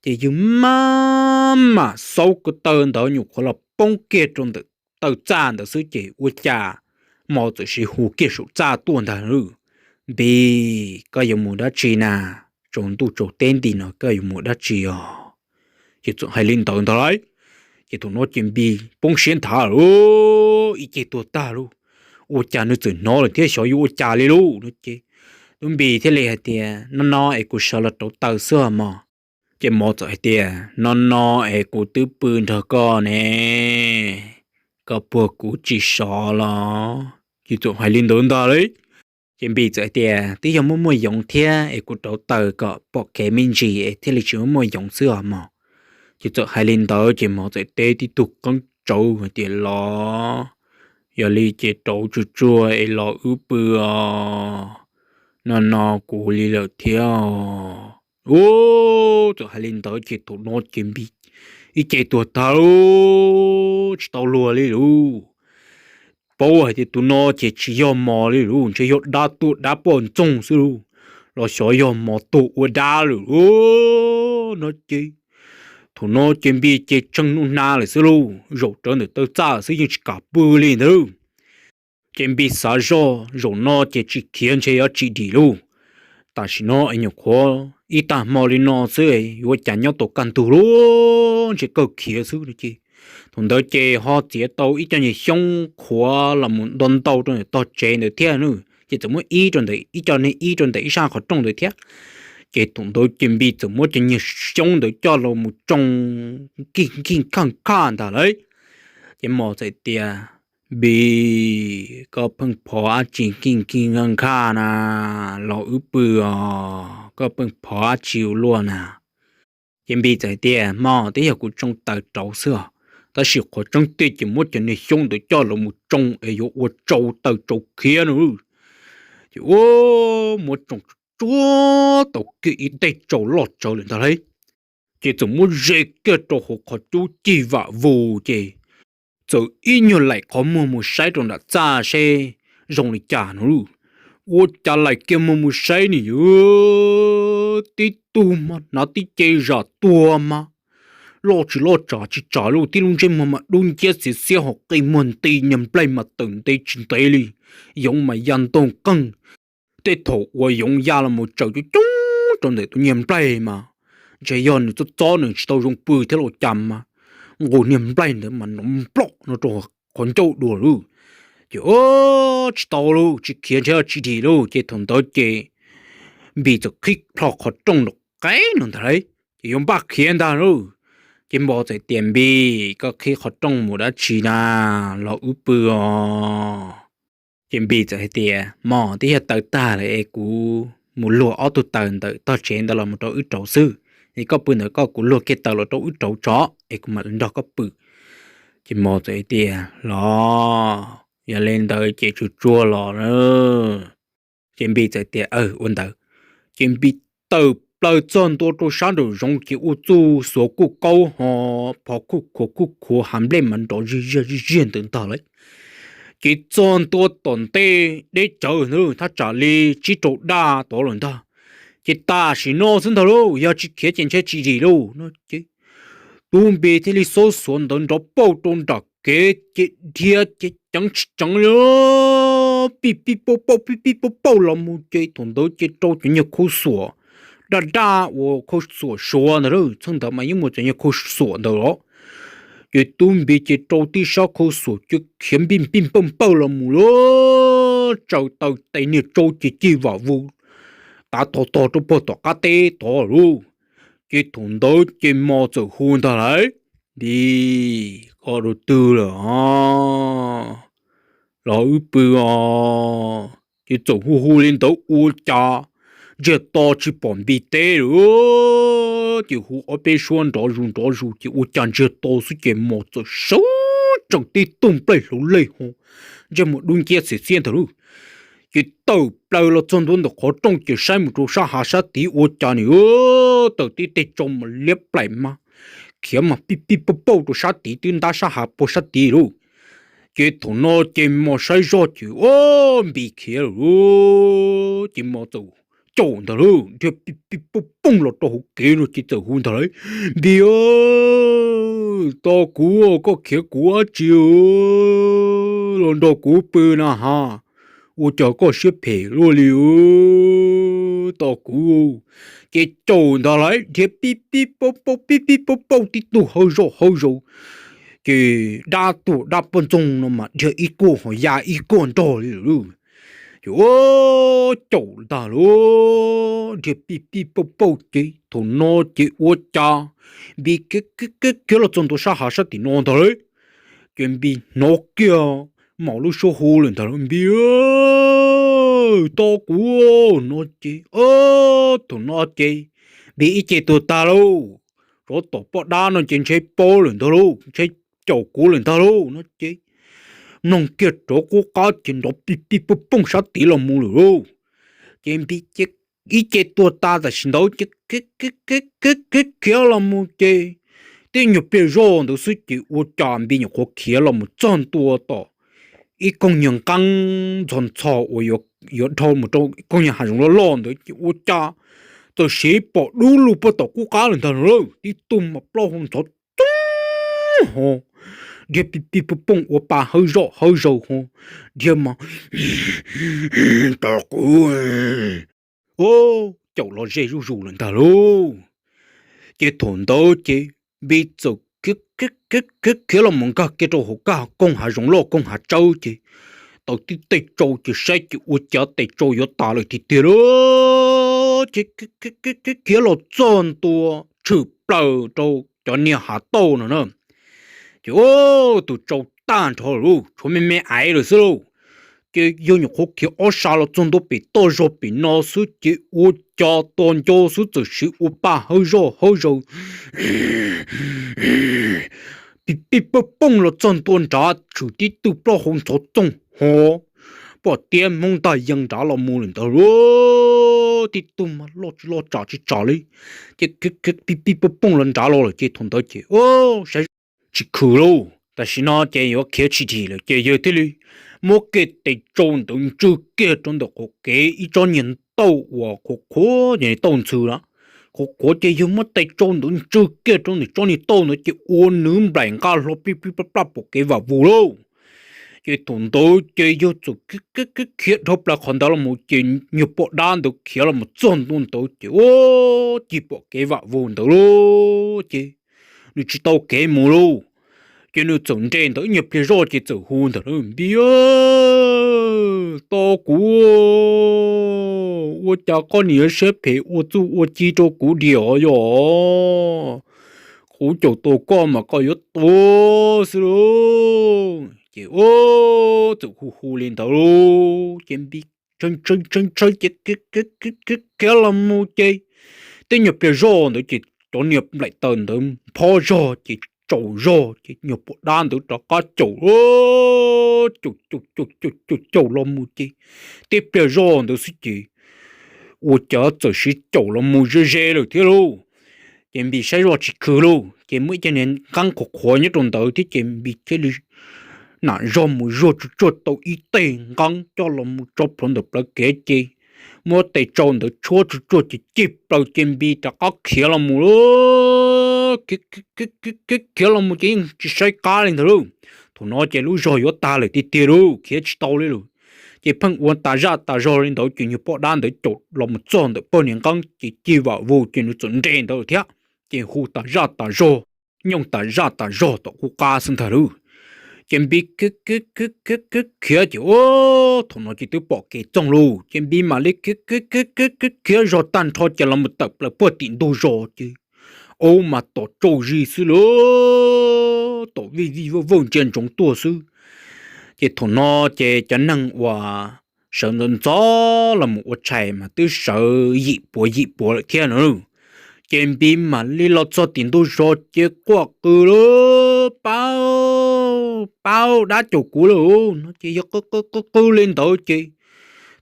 Ces yawg maj mam xaub ko taw ntawd nyuam qhuav los poob kiag rau ntawm taw txaj ntawd xwb ces ua cas mos txawm siv hu kiag saum txaj tuaj ntag lauj. Npis, koj yuav mus dab tsi na? Tsaus ntuj tsaus teb nti no koj yuav mus dab tsi os? Ces txawm hais li ntawd ntag lauj. Ces thaum no ces Npis poob siab nthav lauj, ib ce tuag tag lauj. Ua cas nws txawm hnov lawm thiab xyov yuav ua cas li lauj no ces tub Npis thiaj li hais tias, No no es kuv sawv los rauv taws xwb os mos. Ces mos txawm hais tias, No no es kuv twb pw nrog koj ne, koj puag kuv tsis sov los? Ces txawm hais li ntawd ntag lauj. Ces Npis txawm hais tias, Twb yog muaj muaj yoov thiab es kuv rauv taws kom pom kev me ntsis es thiaj li tsis muaj muaj yoov xwb os mos. Ces txawm hais li ntawd ces mos txawm teb tib tug qeeb tsawv hais tias, Los, yog li ces rauv tsuag tsuag es los wb pw os, no no kuv li lawm thiab. Ub, txawm hais li ntawd ces thaum no ces Npis ib ce tuag tag lauj, tsis tau luag li lauj. Paub hais tias tus no ces tsis yog mos li lauj, ntshe yog dab tuaj dab poj ntxoog xwb lauj, los xyov yog mos tuag ua dab lawm lauj no ces thaum no ces Npis ces tshee nub hnav lawm xwb lauj, zaum rawv ntawm taw txaj xwb yeej tsis kam pw li ntag. Ces Npis xav zoj zaum no ces tsis khiav ntshe yuav tsis dim lauj. Tam sim no es nyuam qhuav ib tag hmo li no xwb, yuav cas nyob tau kaj ntug lauj, ntshe kawg khiav xwb no ces thaum ntawd ces ho txiav tau ib co nyuag xyoob qhuav los mus nto ntau rau ntawm tog tsev ntawd thiab na. Ces txawm muab ib rau ntawm ib co niag ib rau ntawm ib sab qhov rooj ntawd thiab. Ces thaum ntawd ces Npis txawm muab cov niag xyoob ntawd coj los mus tsoo nkij nkij khaj khaj ntag lauj. Ces mos txawm tias, Npis, koj pheej phov dab tsi nkij nkij khaj khaj na, los wb pw os, koj pheej phov dab tsi ua luaj na? Ces Npis txawm hais tias, Mos, twb yog kuv tsoo taws rauv xwb os, tab sis qhov tseeb tiag ces muab cov niag xyoob ntawd coj los mus tsoo es yuav ua tsau taws tsau khiav no. Ces ua muab tsoo tsuag tau kiag ib teg tsau loj tsawv lawm ntag lauj. Ces txawm muab ze kiag rau hauv qhov cub cig vam vus ces txawm ib nyuag laim qhov muag mus saib rau nram txaj seb zoo li cas no lauj. Ua cas laim kiag muag mus saib ne, yog tib tug mas hnav tib ce zam tuag mas loj tsis loj tsam tsis tsam lauj, tib lub ntsej muag mas dub nciab xiav xiab ho qi muag nti, niag nplaig mas tawm ntev tsis ntev li, yoov mas ya ntog qeeg. Tej thaum uas yoov ya los mus tsaws coob coob rau ntawm tus niag nplaig mas ntshe yog nws txob txob nws tsis tau zoo pw thiab los cas mas nqus niag nplaig ntawd mas nrov nplom no rau qhov ncauj dua lauj. Ces tsis tau lauj, tsis khiav ntshe tsis dim lauj. Ces thaum ntawd ces Npis txawm qhib plho qhov rooj nram qab no ntag lauj, ces yuav npaj khiav ntag lauj. Ces Npis txawm tias, Npis, koj qhib qhov rooj mus dab tsi na, los wb pw os. Ces Npis txawm hais tias, Mos, twb yog taws tag lawm es kuv mus luag ob tug taws ntawm tog tsev ntawd los mus rau wb rauv xwb, es koj pw ntawm koj, kuv luag kiag taws los rau wb rauv tso es kuv mam li nrog koj pw. Ces Mos txawm hais tias, Los, yog li ntawd ces tsuag tsuag los na. Ces Npis txawm tias, Aw, ua ntawd. Ces Npis tawm plaws txog ntua rau sab nraum zoov ces ua txuj xuav kuj kaub ho phov kuj khuav kuj khuav, hav nplej mas nrov zij ziag zij ziag ntawd ntag lauj. Ces txog ntua tom ntej deb tsawv ntag, thaj tsam li tsib rau daj tod lawm ntag. Ces tam sim no xwb ntag lauj, yog tsis khiav ces ntshe tsis dim lauj no ces tub Npis thiaj li xub xuav ntawd nrov pauj rau nram kev ces dhia ces ceev tsis ceev li, pij pij pauj pauj pij pij pauj pauj los mus ces thaum ntawd ces rau cov niag khau xuam daj daj uas khau xuam suav ntawd, txheej ntawd mas yeej muaj cov niag khau xuam ntawd los. Ces tub Npis ces rau tib sab khau xuam ces khiav npij npij npawj npawj los mus lauj, tsaws taws tes niag tsau ces cig vam vus tav tog tog rau puag tom qab teb tod lauj. Ces thaum ntawd ces Mos txawm hu ntag lauj, Npis, koj dua twg lawm os? Los wb pw os. Ces txawm hu hu li ntawd ua cas ntsiag to tsis pom Npis teb lawm. Ces hu ob peb suab nrov zus nrov zus ces ua cas ntsiag to xwb ces Mos txawm sawv tsees tib tug nplaig hlauv lej ho ntsej muag dub nciab xiav xiab ntag lauj. Ces tawm plaws los txog ntua ntawm qhov rooj ces saib mus rau sab hav sab tid ua cas nim tawm tib teg tsau mas liab plaim mas khiav mas pij pij pauj pauj rau sab tid twb ntab sab hav puag sab tid lauj. Ces thaum no ces Mos saib zoj ces o, Npis khiav lawm, ces Mos txawm caum ntag lauj, dhia pij pij pauj pooj los rau hauv kev no ces txawm hu ntag lauj, Npis, tos kuv, koj khiav kuv dab tsi los nrog kuv pw na ha, ua cas koj siab phem luaj li, tos kuv. Ces caum ntag lauj, dhia pij pij pauj pauj pij pij pauj pauj tib tug hawv zoj hawv zaus, ces dab tuag dab poj ntxoog no mas dhia ib kuaj ho ya ib kuaj nrog li lawm. Ces o, caum ntag lauj, dhia pij pij pauj pauj ces thaum no ces ua cas Npis khiav khiav los txog ntua sab hav sab tim no ntag lauj. Ces Npis hnov kiag Mos lub suab hu lawm ntag lauj, Npis, tos kuv no ces, thaum no ces Npis ib ce tuag tag lauj, tsov tom poj dab no ces ntshe paub lawm ntag lauj, ntshe caum kuv lawm ntag lauj no ces mloog kiag rov qub qab ces nrov pij pij pauj pooj sab tid los mus lawm lauj. Ces Npis ib ce tuag tas tam sim ntawd ces khiav khiav los mus ces tib nyuag pliag zoj ntawd xwb ces ua cas Npis nyuam qhuav khiav los mus txog ntua tom ib koog nyuag nqeeb ntxhov ntxhov uas yuav dhau mus rau koog nyuag hav zoov loj loj ntawd ces ua cas txawm siv pom dub lug puag tom qub qab lawm ntag lauj, tib tug mas plaub hau ntxhov tub ho, dhia pij pij pauj pooj ua pa hawv zoj hawv zaus ho, dhia mas, tos kuv, o, caum los ze zuj zus lawm ntag lauj. Ces thaum ntawd ces Npis txawm khiav khiav los mus nkag kiag rau hauv koog hav zoov loj koog hav tsawb ces tau tib tes tsau ces saib ces ua cas tes tsau yuav tas lawm tiag tiag lauj. Ces khiav los txog ntua tshwm plaws rau cov niag hav tauj no na. Ces tus tsau tag nrho lawm lauj, tshuav me me aiv lawm xwb lauj. Ces yawg nyuam qhuav khiav ob sab los txog ntua pem toj zog pem no xwb ces ua cas tos nco xwb txawm siv ua pa hawv zoj hawv zaus pij pij pauj pooj los txog ntua nrad tshwm tib tug plaub hau ntxhov txoog ho, pom tiab hmoob ntag yees nrad los mus lawm ntawd lauj. Tib tug mas loj tsis loj tsam tsis tsam li, ces pij pij pauj pooj los nrad los lawm ces thaum ntawd ces saib tsis khwv lauj, tam sim no ces yuav khiav tsis dim lawm ces yawg thiaj li muab kiag tes tsau ntawd ntswj kiag rau ntawm qhov kev ib tsob niag ntauj uas qhuav qhuav ces tauj ntxhw na, qhuav qhuav ces yawg muab tes tsau ntawd ntswj kiag rau ntawm tsob niag tauj ntawd ces ua nws nplaim nqa hlo pij pij plaj plaj pom kev vam vus lauj. Ces thaum ntawd ces yawg txawm khiav dhau plaws qhov ntawd los mus ces nyuag poj dab ntawd khiav los mus txog ntua ntawd ces ua, cig pom kev vam vus ntawd lauj ces nws tsis tau kev mus lauj. Ces nws txawm nres ntawd ib nyuag pliag zoj ces txawm hu ntawd, Npis, tos kuv, ua cas koj niam siab phem ua txuj ua ci rau kuv diam os yog? Kuv caum tau koj mas koj yuav tuag xwb lauj. Ces txawm hu hu li ntawd lauj ces Npis ntshaw ntshaw ces khiav los mus ces tib nyuag pliag zoj ntawd ces cov niag nplaim taws ntawd phob zog ces tsaus zog ces nyuag poj dab ntawd rov qab caum, caum caum caum caum caum los mus ces tib pliag zoj ntawd xwb ces ua cas txawm siv caum los mus ze ze lawm thiab lauj. Ces Npis saib zoj tsis khwv lauj ces muaj ib co niag nqeeb qhuav qhuav nyob rau ntawd thiab ces Npis thiaj li nam zog mus zuag tsuag tsuag tau ib teg nqeeb coj los mus tso plhuav ntawm plawv kev ces muab tes tsau ntawd tshuab tsuag tsuag ces cig plaws ces Npis rov qab khiav los mus lauj. Khiav los mus ces yeej tsis saib qab li ntawd lauj. Thaum no ces lub zog yuav tag lawm tiag tiag lauj, khiav tsis tau li lawm. Ces pheej ua tas zaj tas zog li ntawd ces nyuag poj dab ntawd caum los mus txog ntawm pawg niag nqeeb ces cig vam vug ces nws txawm nres ntawd thiab. Ces hu tas zaj tas zog, nyooj tas zaj tas zog tom qub qab xwb ntag lauj. Ces Npis khiav khiav ces ua, thaum no ces twb pom kev txoog lauj ces Npis mam li khiav khiav zog tag nrho ces los mus tawm plaws puag tim ntug zos ces ua mas tom tsaus zis xwb lauj, tom vij vij vawj vawj ntsia ntsoov tuaj xwb. Ces thaum no ces cov neeg uas sawv ntxov ntxov los mus ua tshais mas twb sawv yim puav yim puav lawm thiab no. Ces Npis mam li los txog tim ntug zos ces quaj qw lauj, Paub, paub, dab caum kuv lawm no ces yog qw qw qw li ntawd ces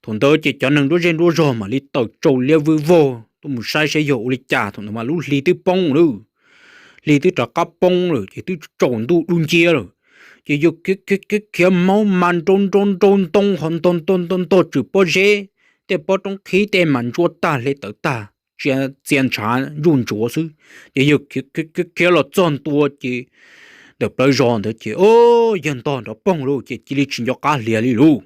thaum ntawd ces cov neeg nruab zej nruab zog mam li tawm tsau liab vwj vog tuaj mus saib saib yog ua li cas, thaum ntawd mas lub hli twb poob lawm. hli twb rov qab poob lawm ces twb tsaus ntuj dub nciab lawm. Ces yawg khiav khiav khiav khiav, hmoob mas nrau nrau nrau ntoo ho ntog ntog ntog ntog tswm pob zeb, tej pob roob qhib tej mas ntsuab tag hle tawv tag, txia ntshav ntsuj ntsuav xwb. Ces yawg khiav khiav khiav los txog ntua ces ntawm plawv zos ntawd ces o, yawg ntog nrov poog lauj, ces cia li tsis nco qab hlias li lauj.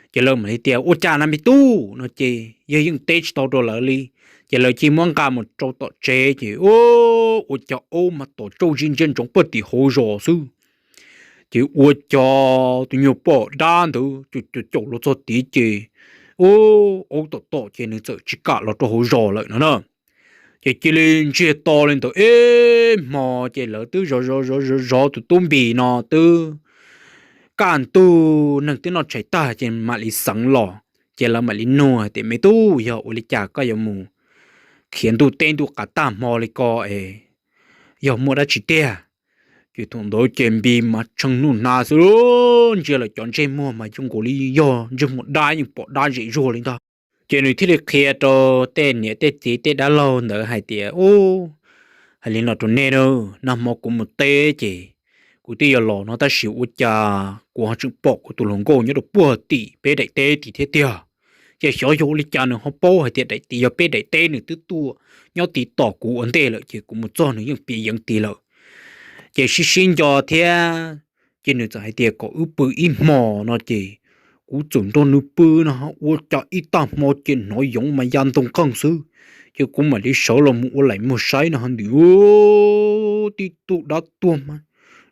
Ces lawv mam li tias ua cas na me tub no ces yawg yeej teb tsis tau rau lawv li. Ces lawv cia muab nqa mus rau tom tsev ces ua cov aub mas tom tsauj zib ntsia ntsoov puag tim hauv zos xwb. Ces ua cov tus nyuag poj dab ntawd caum caum los txog tid ces ua aub tom tom ces nws txawm tsis kam los rau hauv zos lawm no na. Ces cia li ntsiag to li ntawd ib hmo ces lawv twb zov zov zov zov zov tus tub Npis no twb kaj ntug, neeg twb noj tshais tag ces mam li xeev los. Ces lawv mam li nug hais tias me tub, yog ua li cas koj yuav mus khiav ntuj teb ntuj qav tag hmo li ko es yog muaj dab tsi tiag? Ces thaum ntawd ces Npis mas tshee nuj hnav xwb, ntsia lawm cov ntsej muag mas zoo nkaus li yog ntsej muag dab, yeej pom dab zem zuag li ntag. Ces nws thiaj li qhia rau tej niam tej txiv tej dab laug ntawd hais tias u, hais li no rau nej na, nag hmo kuv mus teb ces kuv twb yuav los no tab sis ua cas kuv ho tseem pom kuv tus hluas nkauj nyob rau puag tim peb daim teb tid thiab tiag. Ces xyov yog ua li cas nws ho paub hais tias daim tid yog peb daim teb, nws twb tuaj nyob tid tos kuv ua ntej lawm ces kuv mus txog nws yeej piav yeev tid lawm. Ces sib sib nco thiab, ces nws txawm hais tias kom wb pw ib hmo no ces kuv txawm nrog nws pw no ua cas ib tag hmo ces hnov yoov mas ya ntoo qeej xwb. Ces kuv mam li sawv los mus ua laim muag saib no ho ntws tib tug dab tuag mas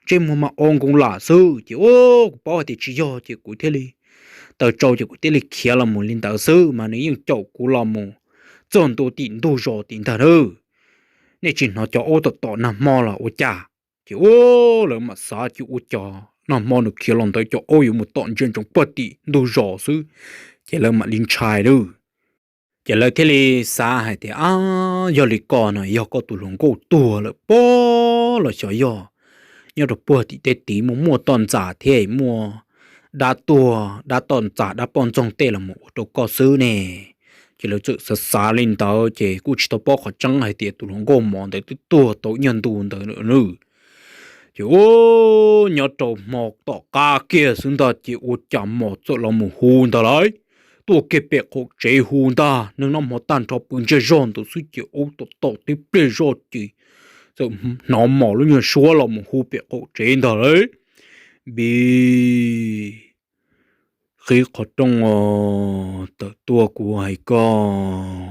ntsej muag mas o nkoos lam xwb ces kuv paub hais tias tsis yog ces kuv thiaj li taws tsau ces kuv thiaj li khiav los mus li ntawd xwb mas nws yeej caum kuv los mus txog ntua tim ntug zos tim ntag na. Nej tsis hnov cov aub tom tom nag hmo los ua cas? Ces u, lawv mam xav ces ua cas nag hmo nws khiav los ntawd cov aub yuav mus tom ntsia ntsoov puag tim ntug zos xwb, ces lawv mam li ntshai lawm. Ces lawv thiaj li xav hais tias a, yog li ko no yog koj tus hluas nkauj tuag lawm pob los xyov yog nyob rau puag tim tej tid muaj muaj toj ntxas thiab muaj dab tuag dab toj ntxas dab poj ntxoog tej los mus ua rau koj xwb ne. Ces lawv txawm xav xav li ntawd ces kuj tsis tau paub qhov tseeb hais tias tus hluas nkauj mos ntawd twb tuag tau ib nyuag ntu ntawd lawm. Ces u, nyob rau hmo tom qab kiag xwb ntag ces ua cas mos txawm los mus hu ntag lauj. Tuaj kiag pem qaum tsev hu ntag, neeg noj hmo tag nrho pw ntsiag zog ntawd xwb ces ub tom tom tib pliag zoj ces txawm hnov mos lub nyuag suab los mus hu pem qaum tsev ntag lauj. Npis, qhib qhov rooj os, tawm tuaj kuv hais koj.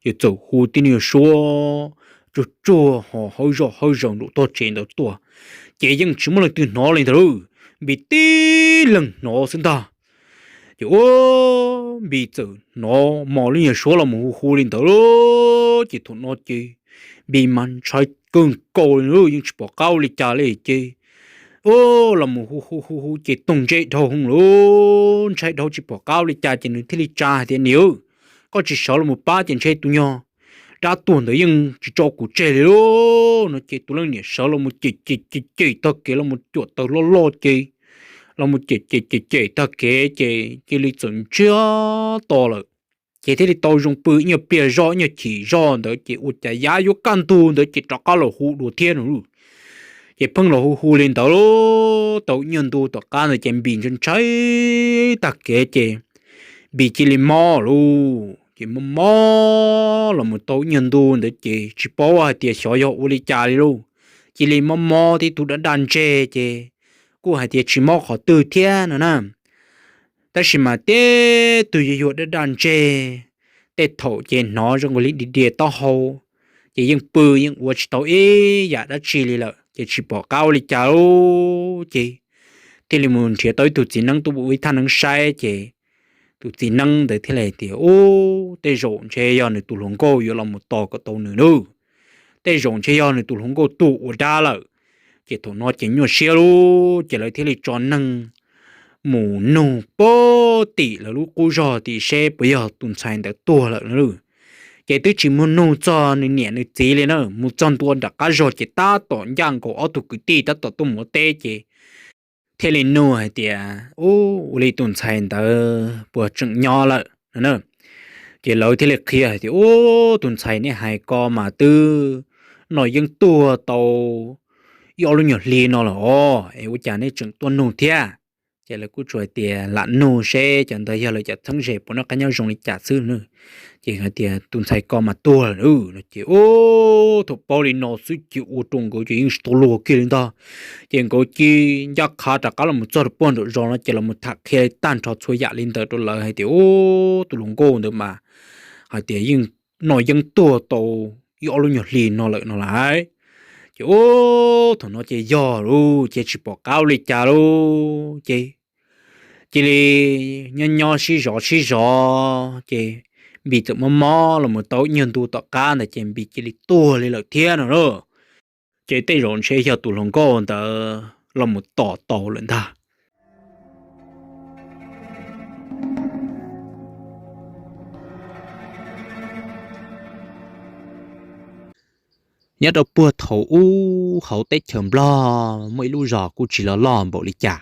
Ces txawm hu tib nyuag suab tsuag tsuag ho hawb zoj hawb zaws nraum tog tsev ntawd tuaj, ces yeej tsis muaj leej twg hnov li ntag lauj, Npis tib leeg hnov xwb ntag. Ces ua, Npis txawm hnov mos lub nyuag suab los mus hu hu li ntawd lauj, ces thaum no ces Npis mas ntshai kawg nkaus li lauj, yeej tsis pom qab ua li cas li ces u, los mus hu hu hu hu ces toog ntsej dhau hwv lauj, ntshai dhau tsis pom qab ua li cas ces nws thiaj li tsa hais tias niam, koj tsis sawv los mus pab ces ntshe tus nyuag dab tuag ntawd yeej tsis tso kuv tseg li lauj no ces tus leej niam sawv los mus cem cem cem cem tag kev los mus cuam taws loj loj ces los mus cem cem cem cem tag kev ces cia li txawm ntsiag to lawm. Ces thiaj li tau zoo pw ib nyuag pliag zoj ib nyuag chim zoj ntawd ces ua cas yav yuav kaj ntug ntawd ces rov qab los hu dua thiab no lauj. Ces pheej los hu hu li ntawd tau ib nyuag ntu tom qab ntawd ces Npis ntshai ntshai tag kev ces Npis cia li mob lauj, ces mob mob los mus tau ib nyuag ntu ntawd ces tsis paub hais tias xyov yog ua li cas li lauj, cia li mob mob tib tug daj daj ntseg ces kuj hais tias tsis mob qhov twg thiab no na. Tab sis mas tib tug yuag yuag daj daj ntseg, tej thaum ces hnov zoo nkaus li dias dias taub hau, ces yeej pw yeej ua tsis tau ib yam dab tsi li lawm ces tsis pom qab ua li cas lauj. Ces thiaj li mus nrhiav tau ib tug txiv neeb tuaj ua ib thaj neeb saib ces tus txiv neeb ntawd thiaj li hais tias u, tej zaum ntshe yog nws tus hluas nkauj yuav los mus tos kom tau nws nawb, tej zaum ntshe yog nws tus hluas nkauj tuag ua dab lawm. Ces thaum no ces nyuaj siab lauj, ces lawv thiaj li tso neeg mus nug puag tim lawv lub qub zog tim seb puas yog tus ntxhais ntawd tuag lawm na. Ces twb tsis mus nug txog nws niam nws txiv li na, mus txog ntua nram qab zog ces tab tom ncaj nkaus ob tug kwv tij tab tom tuaj mus ua teb ces thiaj li nug hais tias u, ua li tus ntxhais ntawd puas tseem nyob lawm no na. Ces lawv thiaj li qhia hais tias u, tus ntxhais nej hais ko mas twb noj yeeb tuag tau ib ob lub nyuag hli no lawm os, es ua cas nej tseem tuaj nug thiab? Ces lawv kuj tsuas hais tias lam nug seb cov ntawd yog lawv cov txheeb ze puas noj qab nyob zoo li cas xwb. Ces hais tias tus ntxhais ko mas tuag lawm no ces, ub, thaum paub li no xwb ces ua rau nkawd ces yeej tsis tau luag kiag li ntag. Ces nkawd cia li ncaj qha rov qab los txog rau puag nram zos no ces los tham qhia tag nrho txhua yam li ntawd rau lawv hais tias, ub, tus hluas nkauj ntawd mas hais tias yeej noj yeeb tuag tau ib ob lub nyuag hli no lawm no lawm. Ces ub, thaum no ces yog lawm ces tsis pom qab ua li cas lawm ces cia li nyob nyob sib zov sib zov ces Npis txawm mob mob los tau ib nyuag ntu tom qab ntawd ces Npis cia li tuag li lawm thiab no lauj. Ces tej zaum ntshe yog tus hluas nkauj ntawd los mus tom tau lawm ntag. Nyob rau puag thaum ub hauv teb chaws Nplog muaj ib lub zos kuj tsis loj loj npaum li cas.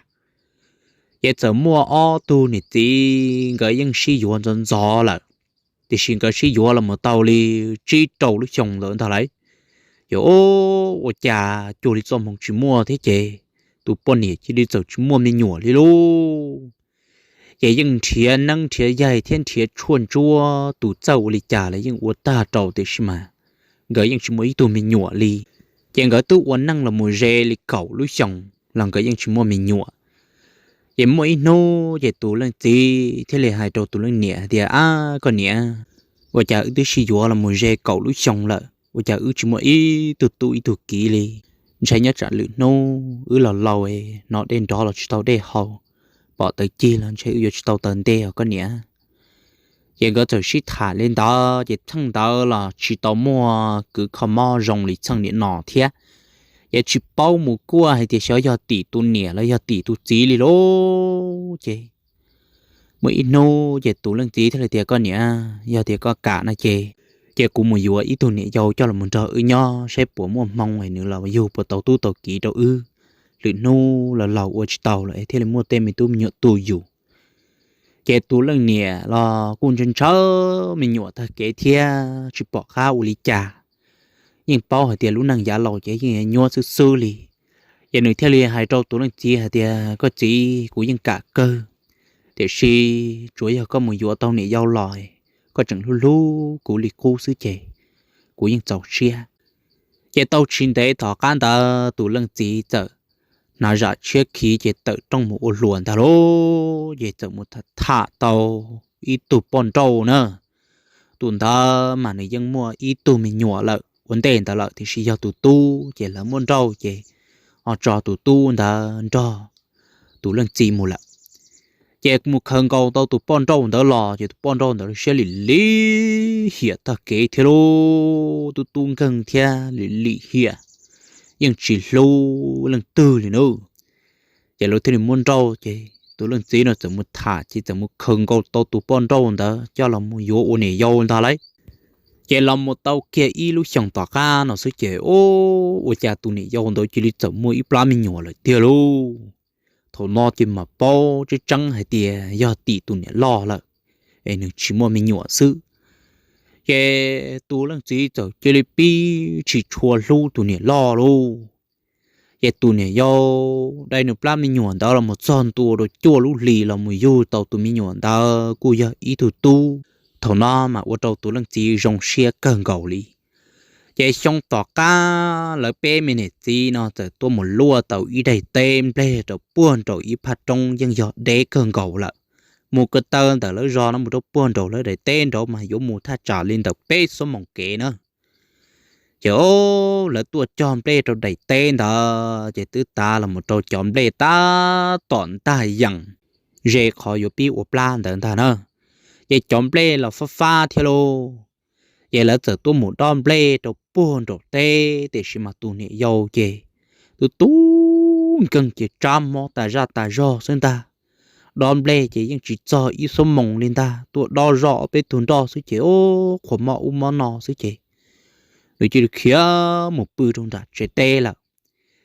Ces txawm muaj ob tug niam txiv nkawd yeej sib yuav ntxov ntxov lawm, tiam sis nkawd sib yuav los mus tau li tsib rau lub xyoo ntawd ntag lauj. Ces ua cas cuag li txoj hmoo tsis muaj thiab ces tus poj niam cia li txawm tsis muaj me nyuam li lauj. Ces yeej nrhiav neeb nrhiav yaig thiab nrhiav tshuaj ntsuab tus txawj ua li cas los yeej ua tag rau tiam sis mas nkawd yeej tsis muaj ib tug me nyuam li. Ces nkawd twb ua neej los mus ze li kaum lub xyoo los nkawd yeej tsis muaj me nyuam. Ces muaj ib hnub ces tus leej txiv thiaj li hais rau tus leej niam tias, Ab, koj niam, ua cas wb twb sib yuav los mus ze kaum lub xyoo lawm ua cas wb tsis muaj ib tug tub ib tug kiv li? Ntshai nyob tsam lwm hnub wb los laus no dej nrov los tsis tau dej haus, pom taws cig los ntshai wb yuav tsis tau taws ntej os koj niam. Ces nkawd txawm sib tham li ntawd ces txheej ntawd los tsis tau muaj kws kho mob zoo li txheej niam no thiab. Ces tsis paub mus kuaj hais tias xyov yog tim tus niam los yog tim tus txiv li lauj. Ces muaj ib hnub ces tus leej txiv thiaj li tias, Koj niam, yog tias koj kam no ces, ces kuv mus yuav ib tug niam yau coj los nrog wb nyob saib puas muaj hmoo nws los yug puas tau tub tau kiv rau wb. Lwm hnub los laus ua tsis tau lawm thiaj li muaj tej me tub me nyuam tu yus. Ces tus leej niam los kuj ntshaw ntshaw me nyuam tag kev thiab tsis pom qab ua li cas. Yeej paub hais tias lub neej yav laus ces yeej nyuaj xwb xwb li. Ces nws thiaj li hais rau tus leej txiv hais tias, Koj txiv, kuv yeej kam kawg, tiam sis tsuav yog koj mus yuav tau niam yau los koj tseem hlub hlub kuv li qub xwb ces kuv yeej txaus siab. Ces tau tsis ntev tom qab ntawd tus leej txiv txawm hnav zam tshiab khiv ces tawm rooj mus ua hluas ntag lauj. Ces txawm mus tham tau ib tug poj nrauj na. Tus ntawd mas nws yeej muaj ib tug me nyuam lawm ua ntej ntawd lawm tiam sis yog tus tub ces lawv muab nrauj ces ho tso tus tub ntawd nrog tus leej txiv mus lawm. Ces mus khaws nkaus tau tus poj nrauj ntawd los ces tus poj nrauj ntawd siab lim lim hiam tag kev thiab lauj, tub tub nkeeg thiab lim lim hiam, yeej tsis hlub leej twg li nawb. Ces lawv thiaj li muab nrauj ces tus leej txiv no txawm mus tham ces txawm mus khaws nkaus tau tus poj nrauj ntawd coj los mus yuav ua niam yau ntag lauj. Ces los mus tau kiag ib lub xyoos tom qab no xwb ces ua cas tus niam yau ntawd cia li txawm muaj ib plab me nyuam lawm tiag lauj. Thaum no ces mam paub tseeb tseeb hais tias yog tim tus niam loj lawm es nws tsis muaj me nyuam xwb. Ces tus leej txiv txawm cia li pib tsis tshua hlub tus niam loj lauj. Ces tus niam yau dai nws plab me nyuam ntawd los mus txog ntua rau cuaj lub hlis los mus yug tau tus me nyuam ntawd kuj yog ib tug tub. Thaum no mas ua rau tus leej txiv zoo siab kawg nkaus li. Ces xyoo tom qab lawv peb me niam txiv no txawm tuaj mus luaj tau ib daim teb nplej rau puag nraum ib phaj roob yeej yog deb kawg nkaus lawm. Mus ko taw ntawm lawv zos no mus rau puag nraum lawv daim teb nraud mas yuav mus thaj tsam li ntawm peb xuab moos kev na. Ces lawv tuaj cog nplej rau daim teb ntawd ces twb tav los mus rau cov nplej tab tom ntag yees ze qhov yuav pib ua plab ntawd ntag na. Ces cov nplej los fab fab thiab lauj. Ces lawv txawm tuaj mus dob nplej rau puag nraum teb tiam sis mas tus niam yau ces tus tub nkeeg ces tsab mob tas zaj tas zog xwb ntag. Dob nplej ces yeej tsis txog ib xuab moos li ntag, tuaj dob zoj ob peb tug nroj xwb ces qhuas mob ub mob no xwb ces nws cia li khiav mus pw rau nram tsev teb lawm.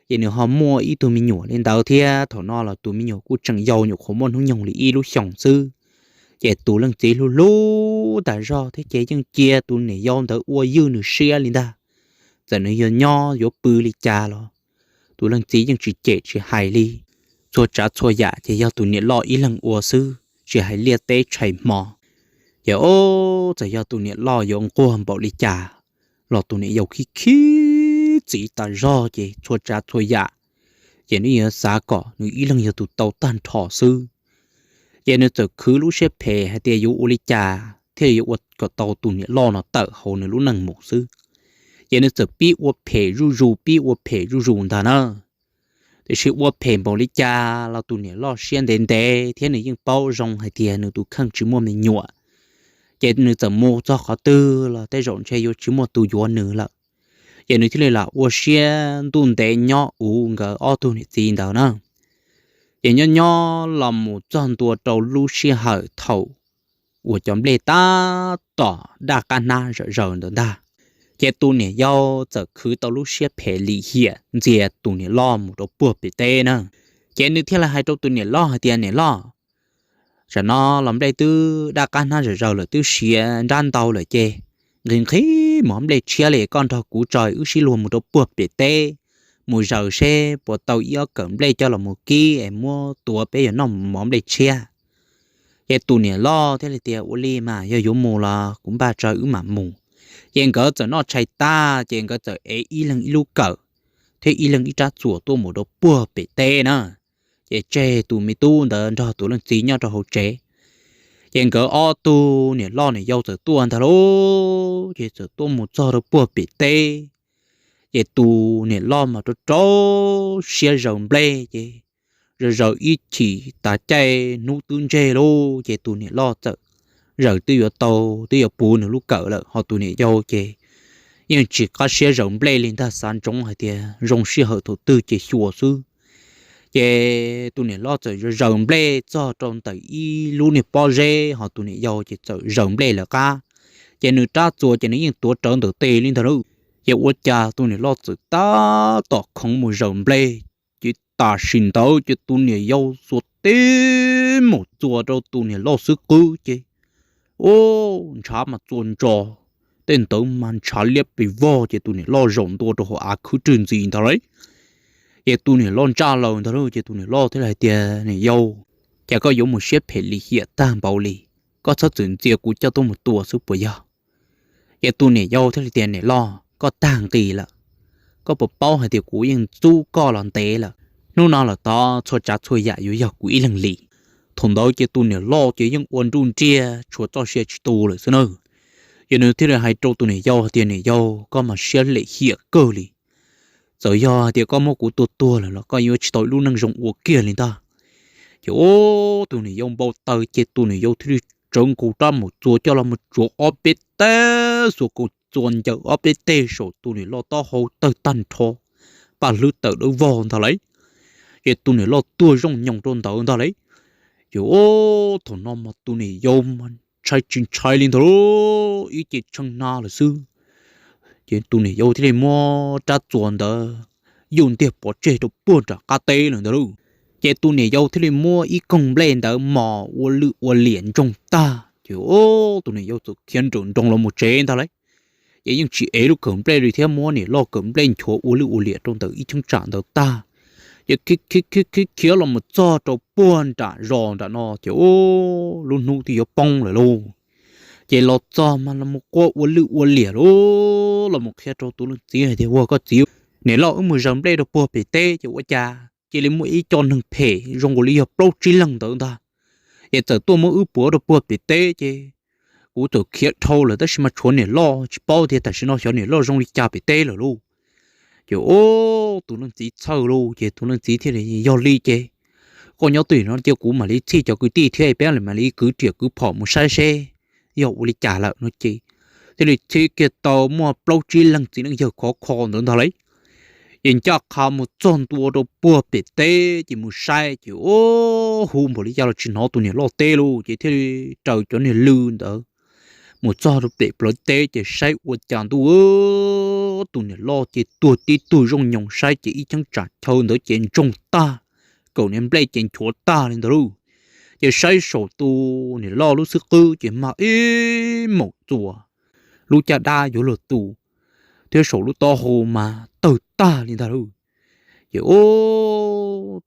Ces nws ho muaj ib tug me nyuam li ntawd thiab, thaum no los tus me nyuam kuj tseem yau nyuam qhuav muaj hnub nyoog li ib lub xyoos xwb. Ces tus leej txiv hlub hlub tas zog thiab ces yeej cia tus niam yau ntawd ua ywj nws siab li ntag. txawm nws yog nyob yuav pw li cas los tus leej txiv yeej tsis cem tsis hais li. Txhua tsav txhua yam ces yog tus niam loj ib leeg ua xwb, tsis hais liaj teb tshais hmo. Ces ob txawm yog tus niam loj yuav nquag npaum li cas los tus niam yau khib khib txiv tas zog ces txhua tsav txhua yam ces nws yuav xav kom nws ib leeg yog tus tau tag nrho xwb. Ces nws txawm khwv lub siab phem hais tias yuav ua li cas thiaj yuav ua kom tau tus niam loj no tawm hauv nws lub neej mus xwb. Ces nws txawm pib ua phem zuj zus pib ua phem zuj zus ntag na. Tiam sis ua phem npaum li cas los tus niam loj siab ntev ntev thiab nws yeej paub zoo hais tias nws tus kheej tsis muaj me nyuam, ces nws txawm mus txog qhov twg los tej zaum ntshe yuav tsis muaj tus yuav nws lawm. Ces nws thiaj li lam ua siab ntuj ntev nyob uv nkawd ob tug niam txiv ntawd na. Ces nyob nyob los mus txog ntua rau lub sij hawm thaum uas cov nplej tab tom daj qab hnab zom zaws ntawd ntag, ces tus niam yau txawm khwv tau lub siab phem lim hiam ntxias tus niam loj mus rau puag pem teb na. Ces nws thiaj li hais rau tus niam loj hais tias, Niam loj, tam no los nplej twb daj qab hnab zom zaws lawm, twb siav nrab ntau lawm ces nqhis nqhis mov nplej tshiab li, koj nrog kuv tso wb sib luag mus rau puag pem teb mus zaws seb puas tau ib ob kawm nplej coj los mus kib es muab tua peb yuav noj mov nplej tshiab. Ces tus niam loj thiaj li tias, Ua li mas yog yuav mus los kuv npaj tso wb mam mus. Ces nkawd txawm noj tshais tag ces nkawd txawm ev ib leeg ib lub kawm thiab ib leeg ib rab txuas tuaj mus rau puag pem teb na. Ces tseg tus me tub ntawd nrog tus leej txiv nyob rau hauv tsev. Ces nkawd ob tug niam loj niam yau txawm tuaj ntag lauj, ces txawm tuaj mus txog rau puag pem teb. Ces tus niam loj mas rau rau siab zaws nplej ces zaws zaws ib chim tas caij hnub twb ntseg lauj, ces tus niam loj txawm zaws twb yuav tau, twb yuav puv nws lub kawm lawm, ho tus niam yau ces yeej tsis qab siab zaws nplej li ntag, xav ntsoov hais tias zoo sij hawm thaum twg ces xyuas xwb. Ces tus niam loj txawm zaws nplej txog rau ntawm ib lub niag pob zeb, ho tus niam yau ces txawm zaws nplej lawv qab. Ces nws rab txuas ces nws yeej tuav rawv ntawm tes li ntag lauj. Ces ua cas tus niam loj txawm tab tom khoov mus zaws nplej, ces tam sim ntawd ces tus niam yau xuas tib mus txuas rau tus niam loj xub qwb ces, u, ntshav mas txuas ntsos, tej ntawd mas ntshav liab pes vog ces tus niam loj zaum ntua rau hauv av khwb rwg ntxiv ntag lauj. Ces tus niam loj ntsaj laws ntag lauj, ces tus niam loj thiaj li hais tias, Niam yau, cas koj yuav mus siab phem lim hiam tag npaum li? Koj txhob txwm ntxias kuv coj tuaj mus tua xwb puas yog? Ces tus niam yau thiaj li tias, Niam loj, koj tag nqis lawm. Koj puas paub hais tias kuv yeej ntxub koj los ntev lawm? Hnub no lawm tod txhua tsav txhua yam yuav yog kuv ib leeg li. Thaum ntawd ces tus niam loj ces yeej ua nruj nriag tshuav txoj sia tsis tu lawm xwb na. Ces nws thiaj li hais rau tus niam yau hais tias, Niam yau, koj mas siab lim hiam kawg li. Txawm yog hais tias koj muab kuv tua tuag lawm los koj yuav tsis tau ib lub neej zoo ua kiag li ntag. Ces tus niam yau npau taws ces tus niam yau thiaj li tsawv nkaus rab mus txuas coj los mus tsuav ob peb teg, xuas nkaus txuas ncaws ob peb teg saum tus niam loj taub hau tawg tag nrho, paj hlwb tawm dawb vog ntag lauj. Ces tus niam loj tuag zoo nyoos rau ntawd ntag lauj. Ces thaum no mas tus niam yau mas ntshai tsis ntshai li ntag lauj, ib ce tshee hna lawm xwb. Ces tus niam yau thiaj li muab rab txuas ntawd yuj ntiag pov tseg rau puag nram qab teb lawm ntag lauj. Ces tus niam yau thiaj li muab ib koog nplej ntawd mos ua lwj ua liam ntsoog tag, ces tus niam yau txawm khiav nrawm nroos los mus tsev ntag lauj. Ces yeej tsis ev lub kawm nplej li thiab, muab niam loj kawm nplej nchuav ua lwj ua liam rau ntawm ib cheeb tsam ntawd tag, ces khiav khiav khiav los mus txog rau puag nram zos nram no ces lub hnub twb yuav poob lawm lauj. Ces los txog mas los mus quaj ua lwj ua liam lauj, los mus qhia rau tus leej txiv hais tias, Ua koj txiv, niam loj wb mus zaws nplej rau puag pem teb ces ua cas cia li muaj ib co neeg phem zoo nkaus li yog plaub tsib leeg ntawd ntag, ces txawm tuaj muab wb puav rau puag pem teb ces kuv txawm khiav dhau lawm tab sis mas tshuav niam loj tsis paub tias tam sim no xyov niam loj zoo li cas pem teb lawm lauj. Ces tus leej txiv txhawj lauj, ces tus leej txiv thiaj li, Yog li ces koj nyob twj ywm no cia kuv mam li txhij cov kwv tij thiab peb mam li kwv riam kwv phom mus saib seb yog ua li cas lawm no ces thiaj li txhij kiag tau muaj plaub tsib leeg txiv neej yawg khov kho ntawd ntag lauj. Ces ncaj qha mus txog ntua rau puag pem teb ces mus saib ces hu npaum li cas los tsis hnov tus niam loj teb lauj, ces thiaj li raws cov niag lw ntawd mus txog rau pem plawv teb ces saib ua cas ntuj, tus niam loj ces tuag tib tug zooj nyoos, saib ces ib cheeb tsam chaw ntawd ces ntsoog tag, kawm niag nplej ces nchuav tag li ntawd lauj. Ces saib saum tus niam loj lub xub qwb ces mag ib maum txuas, lub caj dab yuav luag tu. thiab saum lub taub hau mas tawg tag li ntag lauj. Ces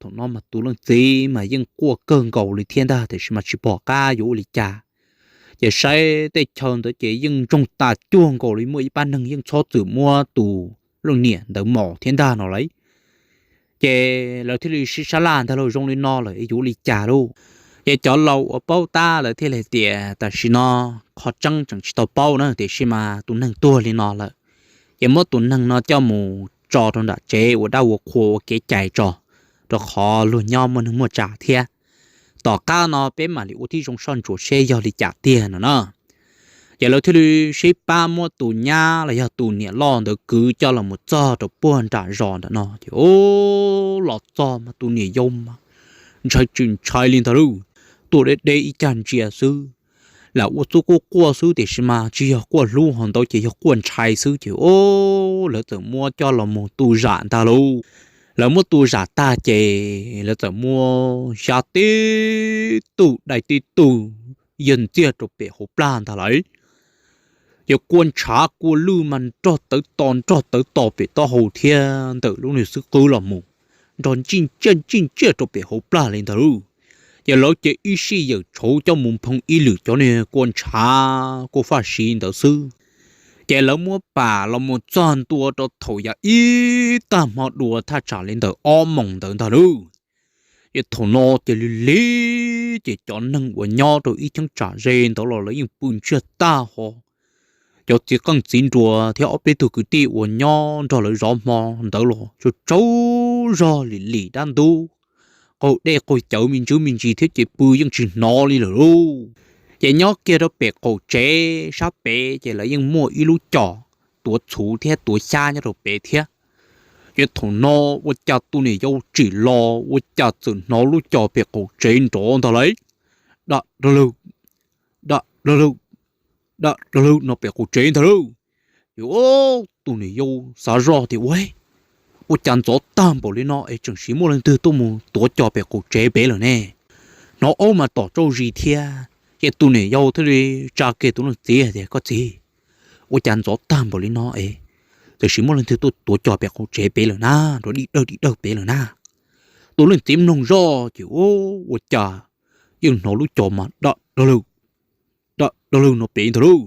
thaum no mas tus leej txiv mas yeej quaj kawg nkaus li thiab ntag, tiam sis mas tsis pom qab yuav ua li cas. Ces saib tej chaw ntawd ces yeej ntsoog tas cuag nkaus li muaj ib pab neeg yeej txhob txwm muab tus leej niam ntawd mos thiab ntag no lauj. Ces lawv thiaj li sib sab laj ntag lauj, zoo li no lawm yuav ua li cas lauj. Ces cov laus uas paub tab lawv thiaj li tias tam sim no qhov tseeb tseem tsis tau paub na, tiam sis mas tus neeg tuag li no lawm, ces muab tus neeg no coj mus tso rau nram tsev ua dab ua qhua ua kev cai tso, rau qhov luag nyob muaj neeg muaj tsav thiab. Tom qab no peb mam li ua tib zoo soj ntsuam seb yog li cas tiag no na. Ces lawv thiaj li sib pab muab tus nyab los yog tus niam loj ntawd kwv coj los mus txog rau puag nram zos ntawm no ces los txog mas tus niam yau mas ntshai tsis ntshai li ntag lauj. Tuaj deb deb ib cag ntsia xwb, lam ua txuj quj quaj xwb tiam sis mas tsis yog quaj hlub ho ntawd ces yog quaj ntshai xwb ces lawv txawm muab coj los mus tu zam ntag lauj. Lawv muab tu zam tag ces lawv txawm muab xya tib tug dai tib tug yawg ntxiag rau pem hauv plag ntag lauj. Ces kua ntshav kua lwj mas nrog tawv to nrog tawv to pem taub hau thiab ntawm lub niag xub qwb los mus, nrog ntsij ntsiaj ntsij ntsiaj rau pem hauv plag li ntag lauj. Ces lawv ces ib sij yawm tshauv coj mus nphoo ib lwm cov niag kua ntshav kua faj siv ntawd xwb. Ces lawv muab pam los mus txog ntua rau thaum yog ib tag hmo dua thaj tsam li ntawm ob moos ntawd ntag lauj. Ces thaum no ces lig lig ces cov neeg uas nyob rau ib cheeb tsam ze ntawd los lawv yeej pw ntsiag tag ho. Cov txiv qeej txiv nruas thiab ob peb tug kwv tij uas nyob nrog lawv zov hmo ntawd los tsaug zog lim lim dab ntub, qaug dej qaug cawv me ntsis me ntsis thiab ces pw yeej tsis hnov li lawm lauj. Ces nyob kiag rau pem qaum tsev sab pem ces lawv yeej muaj ib lub cos tuav txhuv thiab tuav xyab nyob rau pem thiab. Ces thaum no ua cas tus niam yau tsim los ua cas txawm hnov lub cos pem qaum tsev nrov ntag lauj, dab dab lawg, dab dab lawg, dab dab lawg no pem qaum tsev ntag lauj. Ces tus niam yau xav zoj tias ua, ua cas ntxov tag npaum li no es tseem siv muaj leej twg tuaj mus tuav cos pem qaum tsev pem lawm ne? Hnov aub mas tom tsauj zis thiab. Ces tus niam yau thiaj li tsa kiag tus leej txiv tias koj txiv, ua cas ntxov tag npaum li no es tseem siv muaj leej twg tuaj tuav cos pem qaum tsev pem lawm na, nrov dig dawg dig dawg pem lawm na? Tus leej txiv mloog zoj ces ua cas yeej hnov lub cos mas dab dab lawg, dab dab lawg no pem ntag lauj.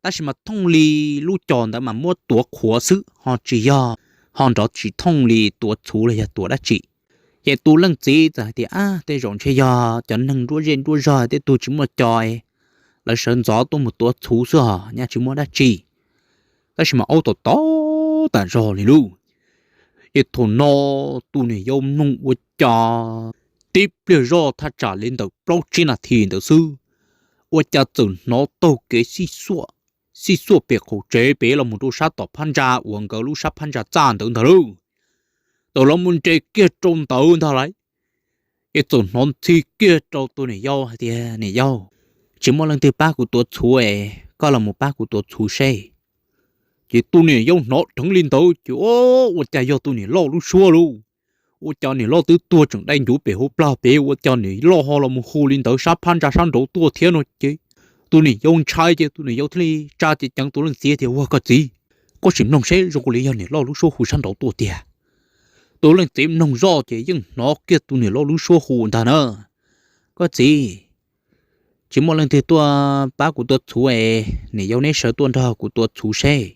Tab sis mas thooj li lub cos ntawd mas muab tuav qhuav xwb ho tsis yog, ho nrov tsis thooj li tuav txhuv los yog tuav dab tsi. Ces tus leej txiv txawm hais tias ab tej zaum ntshe yog cov neeg nruab zej nruab zog tej tug tsis muaj cos, lawv sawv ntxov tuaj mus tuav txhuv xwb os, nyaj tsis muaj dab tsi. Tab sis mas aub tom tom tas zog li lauj. Ces thaum no tus niam yau mloog ua cas tib pliag zoj thaj tsam li ntawm plaub tsib nas this ntawd xwb, ua cas txawm hnov taug kev xij xuaj pem qaum tsev pem los mus rau sab tom phab ntsa uas nkawd lub sab phab ntsa txaj ntawd ntag lauj. Txawm los mus nres kiag rau ntawd ntag lauj. Ces txawm hnov ntxhi kiag rau tus niam yau hais tias niam yau, tsis muaj leej twg pab kuv tuav txhuv es koj los mus pab kuv tuav txhuv seb. Ces tus niam yau hnov dheev li ntawd ces ua cas yog tus niam loj lub suab lauj. Ua cas niam loj twb tuag tseem dai ncuv pem hauv plag pem ua cas niam loj ho los mus hu li ntawd sab phab ntsa sab nraud tuaj thiab no ces tus niam yau ntshai ces tus niam yau thiaj li tsa ceev ceev tus leej txiv tias ua koj txiv, koj sim mloog seb zoo li yog niam loj lub suab hu sab nraud tuaj tiag. Tus leej txiv mloog zoj ces yeej hnov kiag tus niam loj lub suab hu ntag na, koj txiv, tsis muaj leej twg tuaj pab kuv tuav txhuv es niam yau neb sawv tuaj nrog kuv tuav txhuv seb.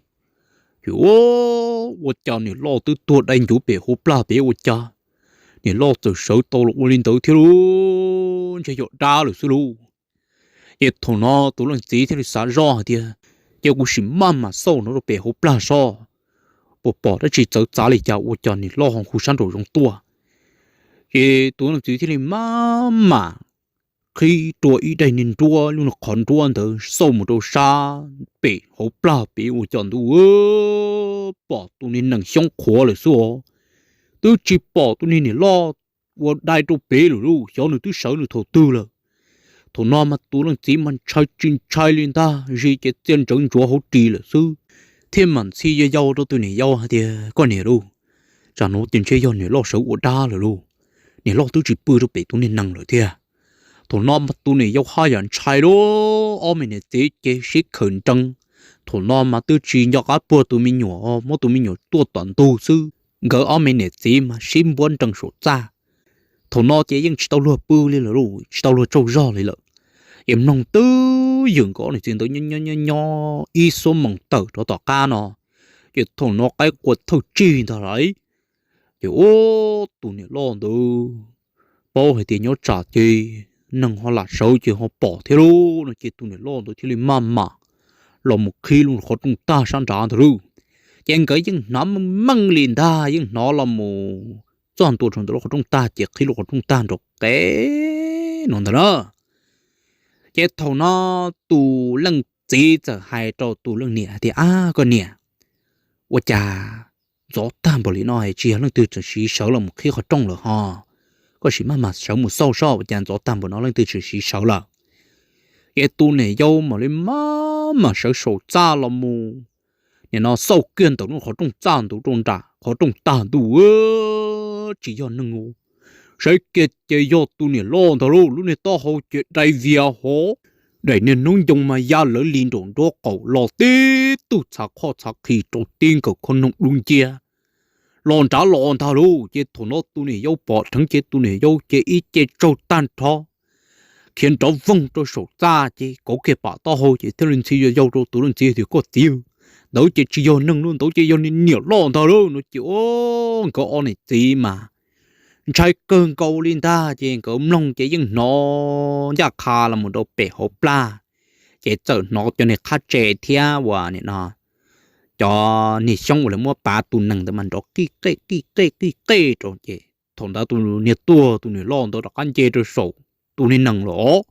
Ces ua cas niam loj twb tuag dai ncuv pem hauv plag pem ua cas niam loj txawm sawv tau los ua li ntawd thiab lauj, ntshe yog dab lawm xwb lauj. Ces thaum no tus leej txiv thiaj li xav zoj hais tias ces kuv sim maj mam xauj no rau pem hauv plag seb puas pom dab tsi txawv txav li cas ua cas niam loj ho hu sab nraum zoov tuaj. Ces tus leej txiv thiaj li maj mam qhib rua ib daim niag nruab lub qhov nruab ntawd xauj mus rau sab pem hauv plag pem ua cas ntuj pom tus niag nees xyoob qhuav lawm xwb os. Twb tsis pom tus niag niam loj uas dai rau pem lawm lauj, xyov nws twb sawv nws thaum twg lawm. Thaum no mas tus leej txiv mas ntshai tsis ntshai li ntag, zis ces txia ntsawv ntsuav hauv ris lawm xwb, thiaj mam ntxhi yau yau rau tus niam yau hais tias koj niam lauj, tsam no ces ntshe yog niam loj sawv ua dab lawm lauj, niam loj twb tsis pw rau pem tus niag nees lawm thiab. Thaum no mas tus niam yau haj yam ntshai lauj, ob me niam txiv ces sib khawm nrees Thaum no mas twb tsis nco qab puag tus me nyuam, muab tus me nyuam tuaj tom ntug xwb, nkawd ob me niam txiv mas sib npuab nrees saum txaj. Thaum no ces yeej tsis tau luag pw li lawm, tsis tau luag tsaug zog li lawm. Ces mloog twb ywm nkawd ob niam txiv ntawd nyob nyob ib xuab moos tawm rov tom qab no, ces thaum no qaib qua thawj tsig ntag lauj. Ces ua tus niam loj ntawd paub hais tias nyob tsam ces neeg ho lam sawv ces ho pom thiab lauj no ces tus niam loj ntawd thiaj li maj mam los mus qhib lub qhov rooj tag sab nrad ntag lauj. Ces nkawd yeej hnov meej meej li ntag, yeej hnov los mus txog ntua rau ntawm lub qhov rooj tag ces qhib lub qhov rooj tag nrov qeb no ntag na. Ces thaum no tus leej txiv txawm hais rau tus leej niam hais tias, Ab koj niam, ua cas ntxov tag npaum li no tsis yog leej twg tseem siv sawv los mus qhib qhov rooj lawm ho? Koj sim maj mam sawv mus xauj soj ua cas ntxov tag npaum no leej twg tseem siv sawv lawm. Ces tus niam yau mam li maj mam sawv saum txaj los mus, nim no xauj kiag ntawm lub qhov rooj txaj ntawd rau nram qhov rooj tag ntuj, tsis yog neeg, saib kiag ces yog tus niam loj ntag lauj. Lub niag taub hau ces dai vias hov, daim niag hnub ncoo mas ya lawv li nraum nruab qaum los tib tug txhav qhoj txhav qhi rau tib nkaus khob noog dub nciab los nrad los ntag lauj. Ces thaum no tus niam yau pom dheev ces tus niam yau ces ib ce tsaug tag nrho, khiav nrov voog rau saum txaj ces kauv kiag pam taub hau ces thiaj li ntxhi yau yau rau tus leej txiv tias, Koj txiv, ntawd ces tsis yog neeg lauj, ntawd ces yog niam loj ntag lauj no ces nkawd ob niam txiv mas ntshai kawg nkaus li ntag ces nkawd mloog ces yeej hnov ncaj qha los mus rau pem hauv plag. Ces txawm hnov cov niag qhab tse thiab uas nim no cov niag xyoob uas lawv muab pav tus nees ntawd mas nrov qij qej qij qej qij qej rau ces thaum ntawd tus niag tuag tus niam loj ntawd rov qab nce rau saum tus niag nees los.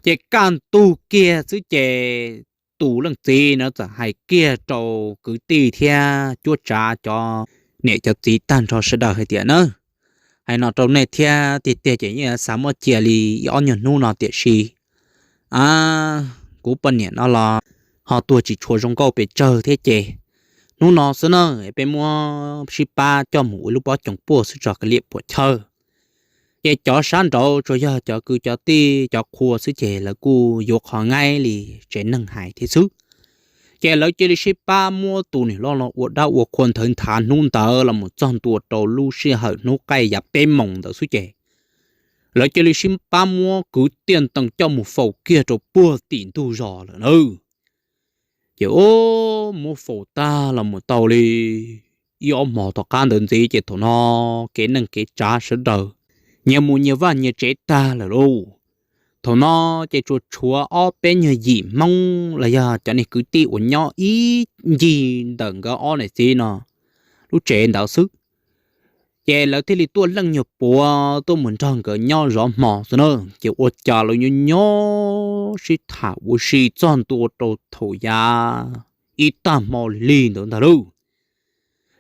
Ces kaj ntug kiag xwb ces tus leej txiv na txawm hais kiag rau kwv tij thiab cuab tsav cov niam cov txiv tag nrho sawv daws hais tias, Na, hais no rau nej thiab tiag tiag ces yeej xav muab cia li ib ob nyuag hnub no tiam sis kuv poj niam no los ho tuag tsis tshua zoo nkauj pes tsawg thiab ces hnub no xwb na peb muab sib pab coj mus ua lub pob coos puaj xwb tso kav liam puam chawj. Ces cov sab nraud tsuas yog cov kwv cov tij cov qhua xwb ces lawv kuj yuav qhov ngaib li tsev neeg hais thiab xwb. Ces lawv cia li sib pab muab tus niam loj no ua dab ua qhua nthawv nthav hnub ntawd los mus txog ntua rau lub sij hawm hnub qaij yav peb moos ntawd xwb ces lawv cia li sib pab muab kwv tiaj ntees coj mus faus kiag rau puag tim ntug zos lawm na. Ces muab faus tag los mus tau li ib ob hmos tom qab ntawd ntxiv ces thaum no kev neej kev tsav sawv daws nyias mus nyias vaj nyias tsev tag lawm lauj. Thaum no ces tsuas tshuav ob peb nyuag yim Hmoob los yog cov niag kwv tij uas nyob ib ncig ntawm nkawd ob niam txiv no lub tsev ntawd xwb. Ces lawv thiaj li tuaj leej nyuag puav tuaj mus nrog nkawd nyob zov hmo xwb na. Ces ua cas lawv nyob nyob sib tham ua si txog ntua rau thaum yav ib tag hmo lig ntawd ntag lauj.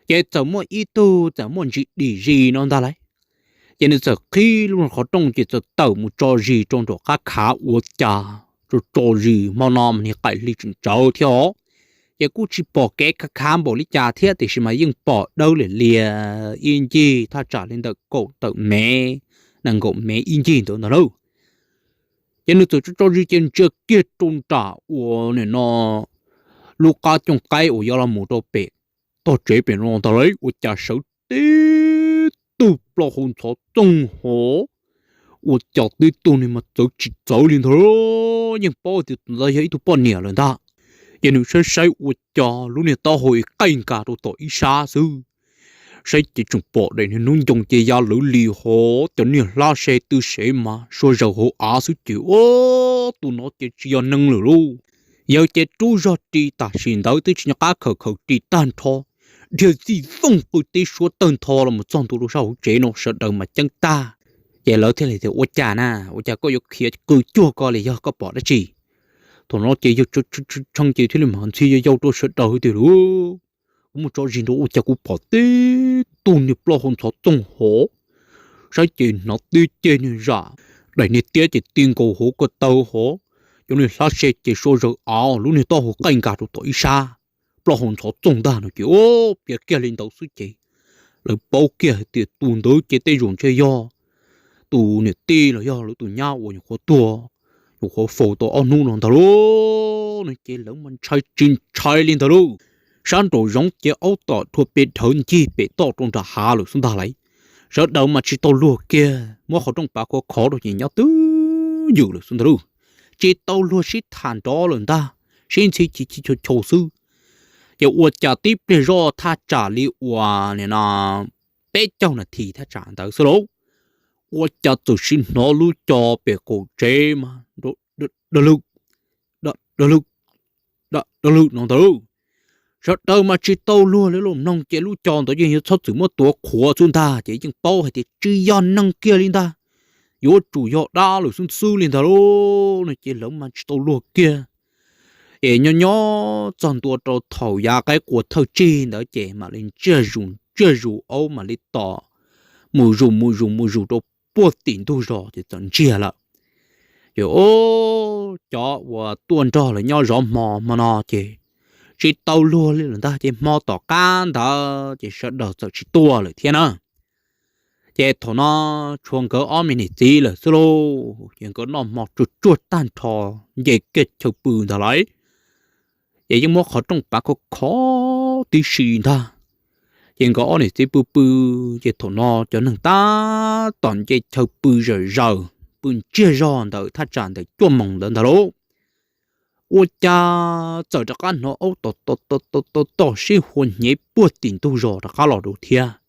Ces txawm muaj ib tug txawm muaj ntsis dim zis no ntag lauj. Ces nws txawm qhib lub qhov rooj ces txawm tawm mus tso zis rau nram qab khav ua cas tso tso zis hmo no mas niag qaim hli tseem tsawv thiab os. Ces kuj tsis pom kev khav khav npaum li cas thiab tiam sis mas yeej pom dawb liam lias ib ncig thaj tsam li ntawm kaum tawm mev, nees nkaum mev ib ncig ntawd ntag lauj. Ces nws txawm tso tso zis ces ntsia kiag rau nram uas nim no lub qab cooj qaib uas yuav los mus rau pem tog tsev pem no ntag lauj ua cas sawv tib tug plaub hau ntxhov txoog hov. Ua cas tib tug niag mas txawv tsis txawv li ntag, yeej paub tias tus ntawd yog ib tug poj niam lawm ntag. Ces nws saib saib ua cas lub niag taub hau qaij nkag rau tom ib sab xwb. Saib ces tseem pom daim niag hnub ncoo ces ya lawv li hov, cov niag hlab se tw sev mas sua zaws hauv av xwb ces ua tus no ces tsis yog neeg lawm lauj. Yawg ces rub zog ris tam sim ntawd twb tsis nco qab khaws khaws ris tag nrho, dhia txij vooj qw teb suab tawg ntho los mus txog ntua rau sab hauv tsev no sawv daws mas ceeb tag. Ces lawv thiaj li tias ua cas na, ua cas koj yuav khiav qw cuag ko li, yog koj pom dab tsi? Thaum no ces yawg tshee ces thiaj li mam ntxhi yau yau rau sawv daws tias, Kuv mus tso zis nrad ua cas kuv pom tib tug niag plaub hau ntxhov txoog hov, saib ces hnov tib ceg niag zam, daim niag tiab ces ti nkaus hauv ko taw hov, cov niag hlab se ces sua zaws av, lub niag taub hau qaij nkag rau tom ib sab, plaub hau ntxhov txoog ntag no ces piav kiag li ntawd xwb ces lawv paub kiag hais tias tus ntawd ces tej zaum ntshe yog tus niam tij los yog lawv tus nyab uas nyuam qhuav tuag, Nyuam qhuav faus tau ob hnub no ntag lauj, no ces lawv mas ntshai tsis ntshai li ntag lauj. Sab nraum zoov ces aub tom dhua pes dhawv ncig pem toj rau nram hav lawm xwb ntag lauj. Sawv daws mas tsis tau luag kiag, muab qhov rooj pav khov khov rau ces nyob twj ywm lawm xwb ntag lauj. Tsis tau luag sib tham nrov lawm ntag, sib ntxhi chiv chiv chau chau xwb. Ces ua cas tib pliag zoj thaj tsam li uas nim no peb caug nas this thaj tsam ntawd xwb lauj, ua cas txawm sim hnov lub co pem qaum tsev mas da lwj, da lwj, da lwj no ntag lauj. Sawv daws mas tsis tau luag li lauj, mloog ces lub co ntawd yeej yuav txhob txwm muab tuav qhuav xwb ntag, ces yeej paub hais tias tsis yog neeg kiag li ntag, yuav tsum yog dab lawm xwb xwb li ntag lauj, no ces lawv mas tsis tau luag kiag. Es nyob nyob txog ntua rau thaum yav qaib qua thawj tsig ntawd ces mam li ntsiag zus ntsiag zus aub mam li tom mus zus mus zus mus zus rau puag tim ntug zos ces txawm ntsiag lawm. Ces o, cov uas tuaj nrog lawv nyob zov hmo hmo no ces tsis tau luag li lawm ntag, ces hmo tom qab ntawd ces sawv daws txawm tsis tuaj lawm thiab na. Ces thaum no tshuav nkawd ob me niam txiv lawm xwb lauj, ces nkawd noj hmo tsuag tsuag tag nrho, nce kiag chaw pw ntag lauj. Ces yeej muab qhov rooj pav khov khov tib si ntag. Ces nkawd ob niam txiv pw pw, ces thaum no cov neeg tab tom nce chaw pw zawm zaws, pw ntsiag zog ntawm thaj tsam ntawm cuaj moos ntawd ntag lauj. Ua cas txawm rov qab hnov aub tom tom tom tom tom sib hua hnyev puag tim ntug zos rov qab los rau thiab.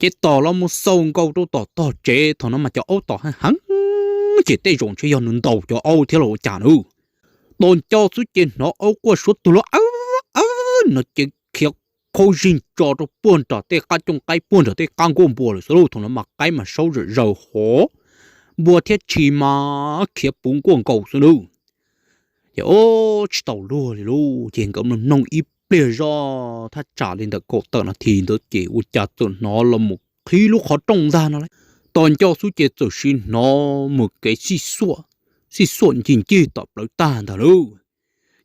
Ces tom los mus xaus nkaus rau tom tog tsev, thaum no mas cov aub tom heev heev, ces tej zaum ntshe yog nws ntaus cov aub thiab los ua cas na. Tom nco xwb ces hnov aub quaj suab tuag lauj, aub no ces khiav khau zig tso rau puag nram tej qab cooj qaib puag nram tej qab nkuaj npua lawm xwb lauj. Thaum no mas qaib mas saub zawm zaws hov, npua thiab tshis mas khiav puv nkuaj nkaus xwb lauj. Ces o, tsis tau luag li lauj, ces nkawd mloog mloog ib pliag zoj thaj tsam li ntawm kaum tawm nas this ntawd ces ua cas txawm hnov los mus qhib lub qhov rooj ntag no lauj. Tom nco xwb ces txawm sim hnov mus kev xij xuaj ncig ncig tom plawv tag ntag lauj.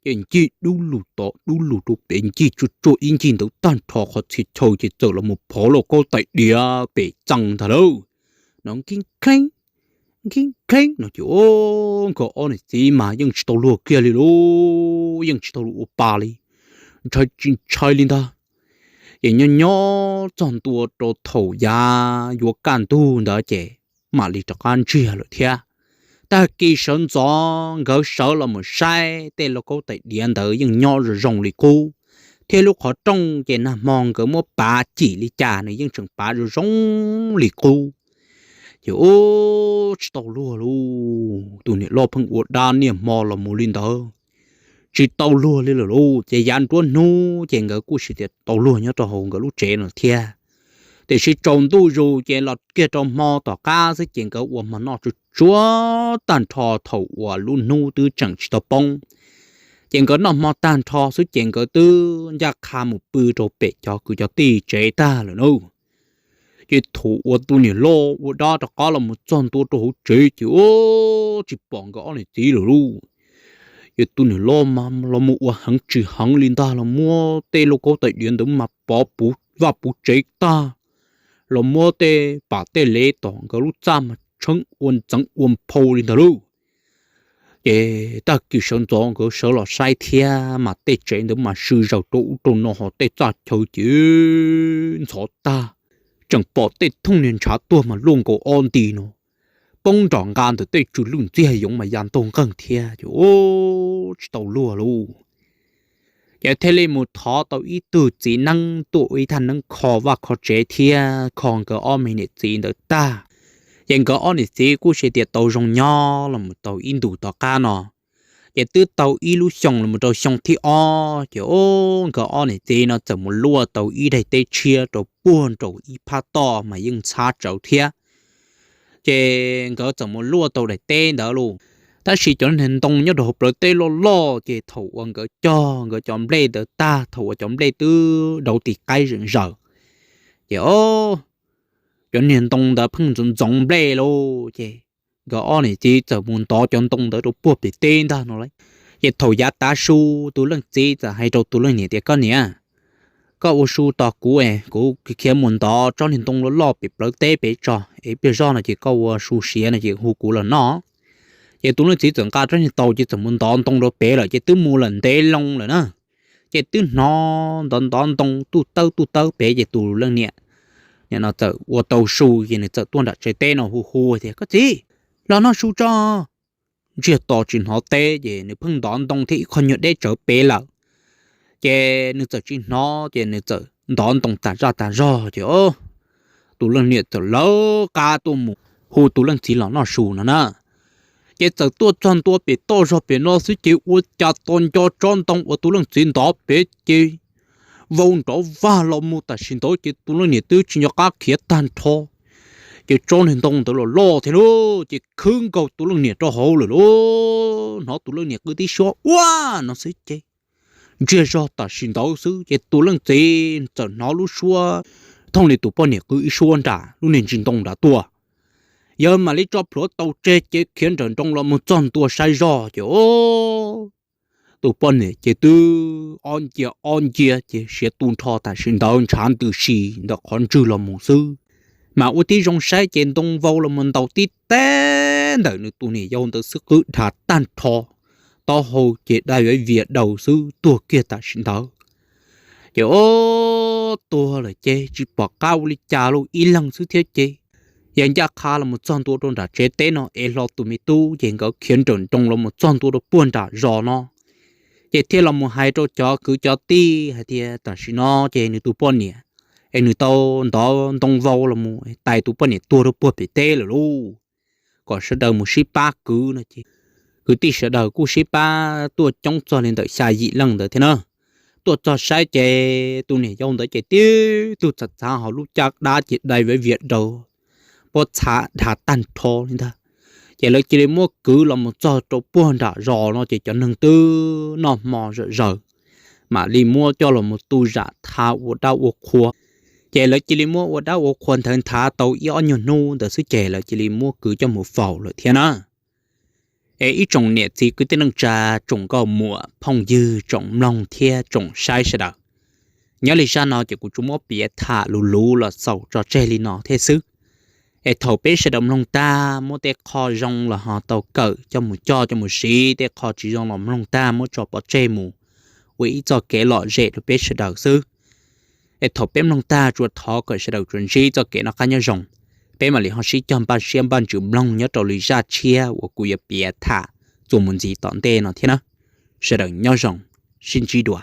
Ces ncig dub lug tom dub lug rau pem ncig tsuag tsuag ib ncig ntawd tag nrho qhov txhia chaw ces txawm los mus phov lauj kaub tais diav pem txee ntag lauj. No nkib kheeb nkib kheeb no ces o, nkawd ob niam txiv mas yeej tsis tau luag kiag li lauj, yeej tsis tau luag ua pa li, ntshai tsis ntshai li ntag. Ces nyob nyob txog ntua rau thaum yav yuav kaj ntug ntawd ces mam li rov qab ntsiag lawm thiab. Tag kis sawv ntxov nkawd sawv los mus saib tej lauj kaub tais diav ntawd yeej nyob zoo zoo li qub, thiab lub qhov rooj ces nag hmo nkawd muab pav cim li cas nws yeej tseem pav zoo zoo li qub. Ces ub, tsis tau luag lauj, tus niam loj pheej ua dab niaj hmo los mus li ntawd, tsis tau luag li lawm lauj. Ces yav nruab hnub ces nkawd kuj tsis tias tau luag nyob rau hauv nkawd lub tsev no thiab. Tiam sis tsaus ntuj zus ces los kiag rau hmo tom qab xwb ces nkawd ua hmo noj tsuag tsuag tag nrho thaum uas lub hnub twb tseem tsis tau poob. Ces nkawd noj hmo tag nrho xwb ces nkawd twb ncaj qha mus pw rau pem cov kwv cov tij tsev tag lawm na. Ces thaum uas tus niam loj ua dab rov qab los mus txog ntua rau hauv tsev ces ub, tsis pom nkawd ob niam txiv lawm lauj. Ces tus niam loj mas los mus ua heev tsis heev li ntag, los muab tej lauj kaub tais diav ntawd mas pov puv vaj puv tsev tag, los muab tej pam tej lev tom nkawd lub txaj mas tsheeb ua ntxeev ua nphau li ntag lauj. Ces tag kis sawv ntxov nkawd sawv los saib thiab mas tej tsev ntawd mas sw zaws rau ub rau no, ho tej txaj chaw ces ntxhov tag, tseem pom tej thooj niag ntshav tuag mas luaj nkaus ob nti no, poob nrom nqa ntawm tej tsw lwj ntxiag yoov mas ya ntaug nqeeg thiab ces ub, tsis tau luag lauj. Ces thiaj li mus thov tau ib tug txiv neeb tuaj ua ib thaj neeb kho vaj kho tsev thiab kho nkawd ob me niam txiv ntawd tag. Ces nkawd ob niam txiv kuj xav tias tau zoo nyob los mus tau ib ntus tom qab no, ces twb tau ib lub xyoo los mus rau xyoo thib ob ces ub, nkawd ob niam txiv no txawm mus luaj tau ib daim teb tshiab rau puag nraum ib phab toj mas yeej ntxhab tsawv thiab. Ces nkawd txawm mus luaj tau daim teb ntawd lauj. Tab sis cov niag ntoo nyob rau hauv plawv teb loj loj ces thaum uas nkawd cog nkawd cov nplej ntawd tag, thaum uas cov nplej twb dauv tis qaib zeem zaws, ces o, cov niag ntoo ntawd pheej ntxoov ntxoov nplej lauj. Ces nkawd ob niam txiv txawm mus ntov cov ntoo ntawd rau puag pem teb ntag no lauj. Ces thaum yav tav su, tus leej txiv txawm hais rau tus leej niam tias, Koj niam, koj ua su tos kuv es kuv khiav mus ntov tsob niag ntoo loj loj pem plawv teb pem tso, es pliag zoj no ces koj ua su siav no ces hu kuv los noj. Ces tus leej txiv txawm nqa rab niag taus ces txawm mus ntov ntoo rau pem lawm ces twb mus lawm ntev loo lawm na. Ces twb hnov ntov ntov ntoo tuj tawb tuj tawb pem ces tus leej niam no txawm ua tau su ces nws txawm tuaj nram tsev teb no hu hu tias, Koj txiv, los noj su tso. Ntsiag to tsis hnov teb ces nws pheej ntov ntoo thiab ib qho nyuag deb tsawv pem lawm. Ces nws txawm tsis hnov ces nws txawm ntov ntoo tas zaj tas zog ces tus leej niam txawm lawv qab tuaj mus hu tus leej txiv los noj su no na. Ces txawm tuaj txog ntua pem toj zog pem no xwb ces ua cas tos nco tsob ntoo uas tus leej txiv ntov pem ces vau nrov vag los mus tam sim ntawd ces tus leej niam twb tsis nco qab khiav tag nrho. Ces tsob niag ntoo ntawd los loj thiab lauj, ces khwb nkaus tus leej niam rau hauv lawm lauj. Hnov tus leej niam qw tib suab ua no xwb ces ntsiag zog tam sim ntawd xwb ces tus leej txiv txawm hnov lub suab thooj li tus poj niam qw ib suab nram lub niag ntsis ntoo nrad tuaj. Yawg mam li tso plhuav taus tseg ces khiav nrawm nroos los mus txog ntua saib zog ces tus poj niam ces twb ob ncia ob ncia ces siav tu nrho tam sim ntawd ntshav ntws si ntawm qhov ntswg los mus xwb. Mas ua tib zoo saib ces ntoo vau los mus ntaus tib teg ntawm nws tus niam yau ntawd xwb qwb dhav tag nrho, taub hau ces dai viav vias daws xwb tuag kiag tam sim ntawd. Ces ob tuag lawm ces tsis pom qab ua li cas lauj, ib leeg xwb thiab ces yawg ncaj qha los mus txog ntua rau nram tsev teb no es hlo tus me tub ces nkawd khiav nrawm nroos los mus txog ntua rau puag nram zos no. Ces thiaj los mus hais rau cov kwv cov tij hais tias tam sim no ces nws tus poj niam es nws tau ntov ntoo vau los mus tais tus poj niam tuag rau puag pem teb lawm lauj, kom sawv daws mus sib pab kwv no ces kwv tij sawv daws kuj sib pab tuaj coob txog li ntawm xya yim leej ntawd thiab na. Tuaj txog saib ces tus niam yau ntawd ces tib tug txhav txhav hauv lub caj dab ces dai viav vias daws, pob txha dhav tag nrho li ntag. Ces lawv cia li muab kwv los mus txog rau puag nram zos no ces cov neeg twb noj hmo zom zaws mam li muab coj los mus tu zam tha ua dab ua qhua. Ces lawv cia li muab ua dab ua qhua nthawv nthav tau ib ob nyuag hnub ntawd xwb ces lawv cia li muab kwv coj mus faus lawm thiab na. Es ib tsoom niam txiv kwv tij neej tsa, tsoom nkauj muam phooj ywg, tsoom mloog thiab tsoom saib sawv daws, nyob li zaj no ces kuv tsuas muab piav tham luv luv los xaus tso tseg li no thiab xwb. Es thaum peb sawv daws mloog tag muab tej qho zoo los ho tau kawm coj mus coj coj mus siv, tej qho tsis zoo los mloog tag muab tso pov tseg mus ua ib txoj kev lom zem rau peb sawv daws xwb. Es thaum peb mloog tag tsuas thov kom sawv daws tsuas ntsib txoj kev noj qab nyob zoo. Peb mam li ho sib cog npaj siab npaj ntsws mloog nyob rau lwm zaj tshiab uas kuv yuav piav tham txuas mus ntxiv tom ntej no thiab na. Sawv daws nyob zoo, sib ntsib dua.